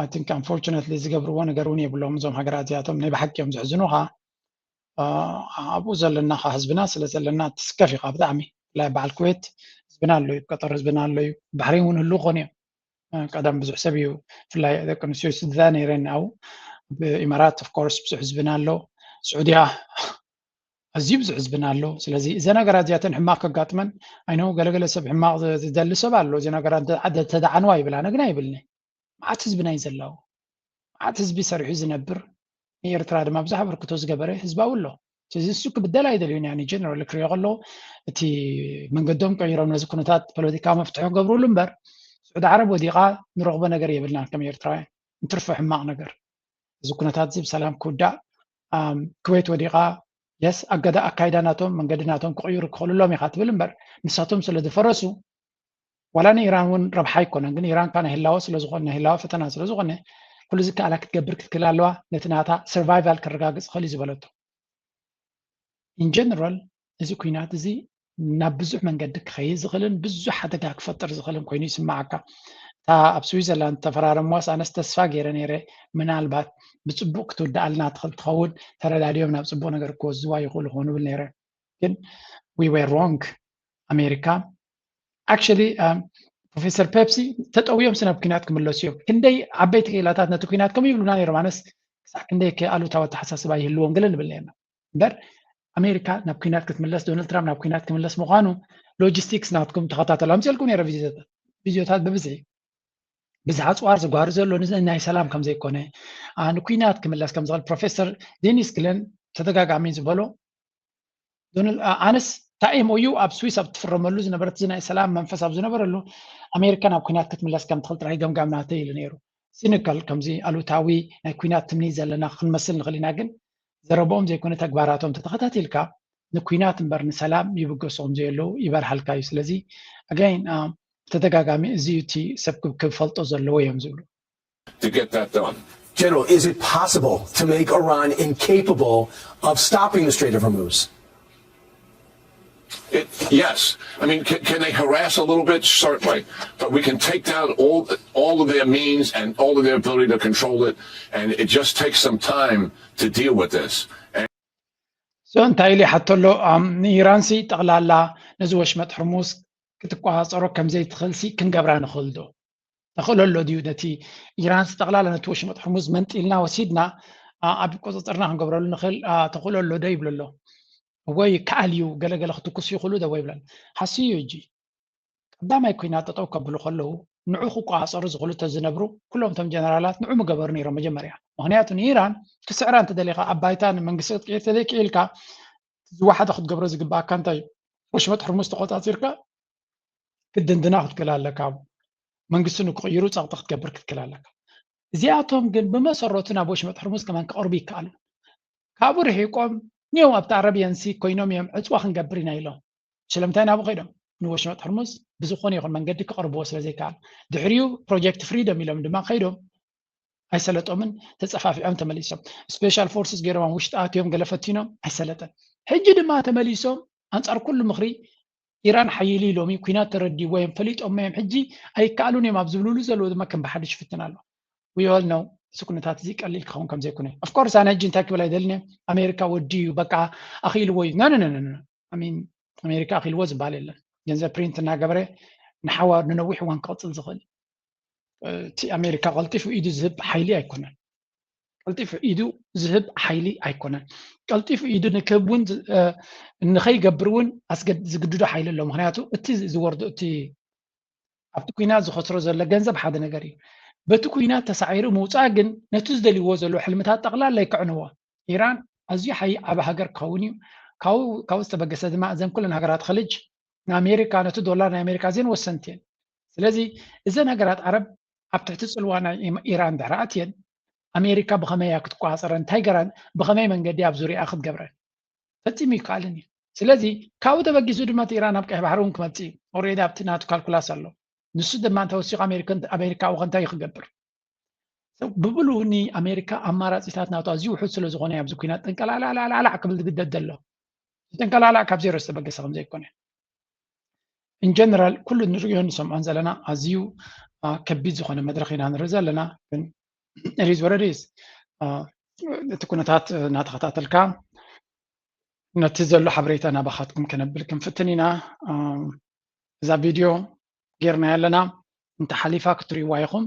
ኣይ ቲንክ ኣንፎርቹነትሊ ዝገብርዎ ነገር እውን የብሎም። እዞም ሃገራት እዚኣቶም ናይ ብሓቂ እዮም ዘሕዝኑኻ። ኣብኡ ዘለና ኸ ህዝብና ስለ ዘለና ትስከፍ ኢኻ ብጣዕሚ። ብፍላይ በዓል ኩዌት ህዝብና ኣሎ እዩ፣ ቀጠር ህዝብና ኣሎ እዩ። ባሕሬን እውን ህልው ክኾኑ እዮም። ቀደም ብዙሕ ሰብ እዩ ብፍላይ ደቂ ኣንስትዮ ይስድዳ ነይረን ኣብኡ። ብኢማራት ኦፍኮርስ ብዙሕ ህዝብና ኣሎ። ስዑድያ ኣዝዩ ብዙሕ ህዝብና ኣሎ። ስለዚ እዚ ነገራት እዚኣተን ሕማቕ ከጋጥመን ኣይነው ገለገለ ሰብ ሕማቕ ዝደሊ ሰብ ኣሎ። እዚ ነገራት ተደዓንዋ ይብል፣ ኣነ ግን ኣይብልኒ። መዓት ህዝብና እዩ ዘላው፣ መዓት ህዝቢ ሰሪሑ ዝነብር፣ ንኤርትራ ድማ ብዙሕ ኣበርክቶ ዝገበረ ህዝባዊ ኣሎ። ስለዚ እሱ ክብደል ኣይደልዩን። ያኒ ጀነራል ክሪኦ ከሎ እቲ መንገዶም ቀይሮም ነዚ ኩነታት ፖለቲካዊ መፍትሒ ክገብሩሉ እምበር፣ ስዑዲ ዓረብ ወዲቓ ንረኽቦ ነገር የብልናን ከም ኤርትራውያን፣ እንትርፎ ሕማቕ ነገር። እዚ ኩነታት እዚ ብሰላም ክውዳእ፣ ኣም፣ ኩዌት ወዲቓ፣ የስ፣ ኣገዳ ኣካይዳ ናቶም መንገዲ ናቶም ክቕይሩ ክኽእሉሎም ኢኻ ትብል እምበር፣ ንሳቶም ስለ ዝፈረሱ፣ ዋላ ንኢራን እውን ረብሓ ኣይኮነን። ግን ኢራን ካ ናይ ህላወ ስለ ዝኾነ፣ ናይ ህላወ ፈተና ስለ ዝኾነ፣ ኩሉ እዚ ክኣላ ክትገብር ክትክእል ኣለዋ፣ ነቲ ናታ ሰርቫይቫል ክረጋግጽ ክእል እዩ ዝበለቶ። ኢን ጀነራል፣ እዚ ኩናት እዚ ናብ ብዙሕ መንገዲ ክኸይድ ዝኽእልን ብዙሕ ሓደጋ ክፈጥር ዝኽእልን ኮይኑ ይስማዓካ። እታ ኣብ ስዊዘርላንድ ተፈራረምዋስ ኣነስ ተስፋ ገይረ ነይረ፣ ምናልባት ብጽቡቕ ክትውድኣልና ትኽእል ትኸውን፣ ተረዳድዮም ናብ ጽቡቕ ነገር ክወስድዋ ይኽእሉ ክኾኑ ብል ነይረ። ግን we were wrong። ኣሜሪካ፣ actually፣ ፕሮፌሰር ፔፕሲ፣ ተጠውዮም ናብ ኩናት ክምለሱ እዮም። ክንደይ ዓበይቲ ክኢላታት ነቲ ኩናት ከምኡ ይብሉና ነይሮም። ኣነስ ክሳዕ ክንደይ ከ ኣሉታዊ ኣተሓሳስባ ይህልዎም ገለ ንብል ነርና። እምበር ኣሜሪካ ናብ ኩናት ክትምለስ፣ ዶናልድ ትራምፕ ናብ ኩናት ክምለስ ምዃኑ ሎጂስቲክስ ናትኩም ተኸታተሉ። ኣምፅልኩም ነይረ ቪዲዮታት፣ ቪዲዮታት ብብዝሒ ብዝሓፅዋር ዝጓሩ ዘሎ ንዚ ናይ ሰላም ከም ዘይኮነ፣ አ፣ ንኩናት ክምለስ ከም ዝኽእል ፕሮፌሰር ዴኒስ ግለን ተደጋጋሚ ዝበሎ። ዶናልድ፣ አ፣ ኣነስ እታ ኤምኦዩ ኣብ ስዊስ ኣብ ትፍረመሉ ዝነበረት፣ እዚ ናይ ሰላም መንፈስ ኣብ ዝነበረሉ፣ ኣሜሪካ ናብ ኩናት ክትምለስ ከም ትኽእል ጥራይ ገምጋም ናተይ ኢሉ ነይሩ። ሲኒካል፣ ከምዚ ኣሉታዊ ናይ ኩናት ትምኒት ዘለና ክንመስል ንኽእል ኢና፣ ግን ዘረብኦም ዘይኮነ ተግባራቶም ተተኸታቲልካ ንኩናት እምበር ንሰላም ይብገሱ ከም ዘየለዉ ይበርሃልካ እዩ። ስለዚ ኣጋይን፣ አ፣ ብተደጋጋሚ እዚ እዩ እቲ ሰብ ክብ-፣ ክፈልጦ ዘለዎ እዮም ዝብሉ። to get that done. General, is it possible to make Iran incapable of stopping the Strait of Hormuz? It, yes. I mean, can, can they harass a little bit? Certainly. But we can take down all, all of their means and all of their ability to control it. And it just takes some time to deal with this. And So እንታይ ኢሉ ይሓቶ ኣሎ? ኣም፣ ንኢራን ሲ ጠቕላላ ነዚ ወሽመጥ ሕርሙዝ ክትቆጻጸሮ ከም ዘይትኽእል ሲ ክንገብራ ንኽእል ዶ? ተኽእሎ ኣሎ ድዩ? ነቲ ኢራን ሲ ጠቕላላ ነቲ ወሽመጥ ሕርሙዝ መንጢልና ወሲድና፣ ኣ፣ ኣብ ቁጽጽርና ክንገብረሉ ንኽእል፣ ኣ፣ ተኽእሎ ኣሎ ዶ ይብሎ ኣሎ። እወ ይከኣል እዩ፣ ገለገለ ክትኩስ ይኽእሉ ዶ ይብለን። ሓስዩ እዩ እጂ። ቀዳማይ ኩናት ጠጠው ከብሉ ከለዉ ንዑ ክቆጻጸሩ ዝኽእሉ ተዝነብሩ ኩሎም እቶም ጀነራላት ንዑ ምገበሩ ነይሮም መጀመርያ። ምኽንያቱ ንኢራን ክስዕራ እንተደሊኻ ኣብ ባይታ ንመንግስቲ ክትቅይር ተዘይክኢልካ ዝወሓደ ክትገብሮ ዝግባኣካ እንታይ እዩ? ወሽመጥ ሕርሙዝ ተቆጻጺርካ ክድንድና ክትክእል ኣለካ። መንግስቲ ንክቕይሩ ጸቕጢ ክትገብር ክትክእል ኣለካ። እዚኣቶም ግን ብመሰረቱ ናብ ወሽመጥ ሕርሙዝ ከማን ክቐርቡ ይከኣሉ። ካብኡ ርሒቆም ኒዮም ኣብቲ ኣረብያን ሲ ኮይኖም እዮም ዕፅዋ ክንገብር ኢና ኢሎም። ስለምንታይ ናብኡ ከይዶም? ንወሽመጥ ሕርሙዝ ብዝኾነ ይኹን መንገዲ ክቐርብዎ ስለ ዘይከኣሉ። ድሕሪኡ ፕሮጀክት ፍሪደም ኢሎም ድማ ከይዶም ኣይሰለጦምን፣ ተፀፋፊዖም ተመሊሶም። ስፔሻል ፎርስስ ገይሮም ኣብ ውሽጢ ኣትዮም ገለ ፈቲኖም ኣይሰለጠን። ሕጂ ድማ ተመሊሶም ኣንፃር ኩሉ ምኽሪ ኢራን ሓይሊ ኢሎም እዩ ኩናት ተረዲእዎ እዮም ፈሊጦሞ እዮም ሕጂ ኣይከኣሉን እዮም ኣብ ዝብልሉ ዘለዉ ድማ ከም ብሓድሽ ይፍትን ኣሎ። We all know እዚ ኩነታት እዚ ቀሊል ክኸውን ከም ዘይኮነ። Of course ኣነ ሕጂ እንታይ ክብል ኣይደልን እየ፣ ኣሜሪካ ወዲ እዩ በቃ ኣኽኢልዎ እዩ። No, no, no, no, no. I mean ኣሜሪካ ኣኽኢልዎ ዝበሃል የለን። ገንዘብ ፕሪንት እናገበረ ንሓዋር ንነዊሕ እዋን ክቕፅል ዝኽእል እቲ ኣሜሪካ ቀልጢፉ ኢዱ ዝህብ ሓይሊ ኣይኮነን። ቀልጢፉ ኢዱ ዝህብ ሓይሊ ኣይኮነን። ቀልጢፉ ኢዱ ንክህብ እውን ዝ-፣ እ፣ ንኸይገብር እውን ኣስገድ-፣ ዝግድዶ ሓይሊ ኣሎ። ምኽንያቱ እቲ ዝወርዶ፣ እቲ ኣብቲ ኩናት ዝኸስሮ ዘሎ ገንዘብ ሓደ ነገር እዩ። በቲ ኩናት ተሳዒሩ ምውፃእ ግን ነቲ ዝደልይዎ ዘሎ ሕልምታት ጠቕላላ ይክዕንዎ። ኢራን ኣዝዩ ሓይ-፣ ዓቢ ሃገር ክኸውን እዩ። ካብኡ፣ ካብኡ ዝተበገሰ ድማ እዘን ኩለን ሃገራት ኸልጅ ንኣሜሪካ፣ ነቲ ዶላር ናይ ኣሜሪካ እዚን ወሰንቲ እየን። ስለዚ እዘን ሃገራት ዓረብ ኣብ ትሕቲ ጽልዋ ናይ ኢም-፣ ኢራን ድሕሪ ኣትየን ኣሜሪካ ብኸመይ እያ ክትቆጻጸረን እንታይ ገራን ብኸመይ መንገዲ ኣብ ዙሪኣ ክትገብረን ፈጺሙ ይከኣልን እዩ። ስለዚ ካብኡ ተበጊሱ ድማ እቲ ኢራን ኣብ ቀይሕ ባሕሪ እውን ክመጽእ እዩ። ኦልሬዲ ኣብቲ ናቱ ካልኩላስ ኣሎ። ንሱ ድማ እንተወሲኹ ኣሜሪካ ኣብኡ ከ እንታይ እዩ ክገብር? ብብሉ ንኣሜሪካ ኣማራጺታት ናቱ ኣዝዩ ውሑድ ስለ ዝኾነ ኣብዚ ኩናት ጠንቀላዕላዕላዕላዕ ክብል ዝግደድ ዘሎ። ጠንቀላዕላዕ ካብ ዜሮ ዝተበገሰ ከም ዘይኮነ። ኢን ጀነራል ኩሉ ንርእዮን ንሰምዖን ዘለና ኣዝዩ ከቢድ ዝኾነ መድረኽ ኢና ንርኢ ዘለና። ግን it is what it is። እቲ ኩነታት እናተኸታተልካ ነቲ ዘሎ ሓበሬታ ናባኻትኩም ከነብል ክንፍትን ኢና። እዛ ቪድዮ ጌርናያ ኣለና። እንተ ሓሊፋ ክትርእይዋ ኢኹም፣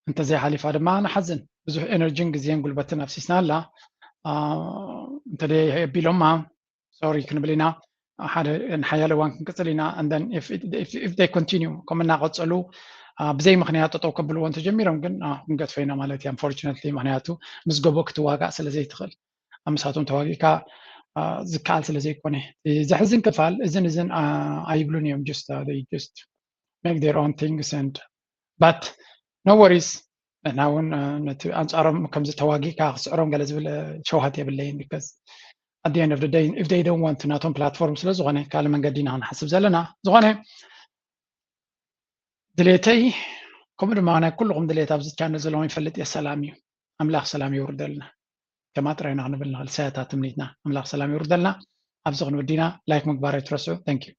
እንተ ዘይሓሊፋ ድማ ንሓዝን። ብዙሕ ኤነርጂን ግዜን ጉልበትን ኣፍሲስና ኣላ። እንተ የቢሎማ ሶሪ ክንብል ኢና። ሓደ ንሓያለ እዋን ክንቅፅል ኢና። And then if, if, if they continue ከም እናቐፀሉ ብዘይ ምክንያት ጠጠው ከብልዎ እንተጀሚሮም ግን ክንገድፎ ኢና ማለት እዩ። Unfortunately፣ ምክንያቱ ምስ ጎቦ ክትዋጋእ ስለ ዘይትኽእል፣ ኣብ ምሳቶም ተዋጊእካ ዝከኣል ስለ ዘይኮነ። ዘሕዝን ክፋል እዝን እዝን ኣይብሉን እዮም። Just make their own things and but no worries። ንሕና እውን ነቲ ኣንፃሮም ከምዚ ተዋጊእካ ክስዕሮም ገለ ዝብል ሸውሃት የብለይን። Because at the end of the day, if they don't want ናቶም platform ስለ ዝኾነ ካልእ መንገዲ ኢና ክንሓስብ ዘለና። ዝኾነ ድሌተይ ከምኡ ድማ ናይ ኩልኹም ድሌት ኣብዚ ቻነል ዘለዎም ይፈልጥ እየ፣ ሰላም እዩ። ኣምላኽ ሰላም የውርደልና። ከማ ጥራይ ኢና ክንብል ንኽእል፣ ሰያታት ትምኒትና። ኣምላኽ ሰላም የውርደልና። ኣብዚ ክንወዲና ላይክ ምግባር ኣይትረስዑ። Thank you።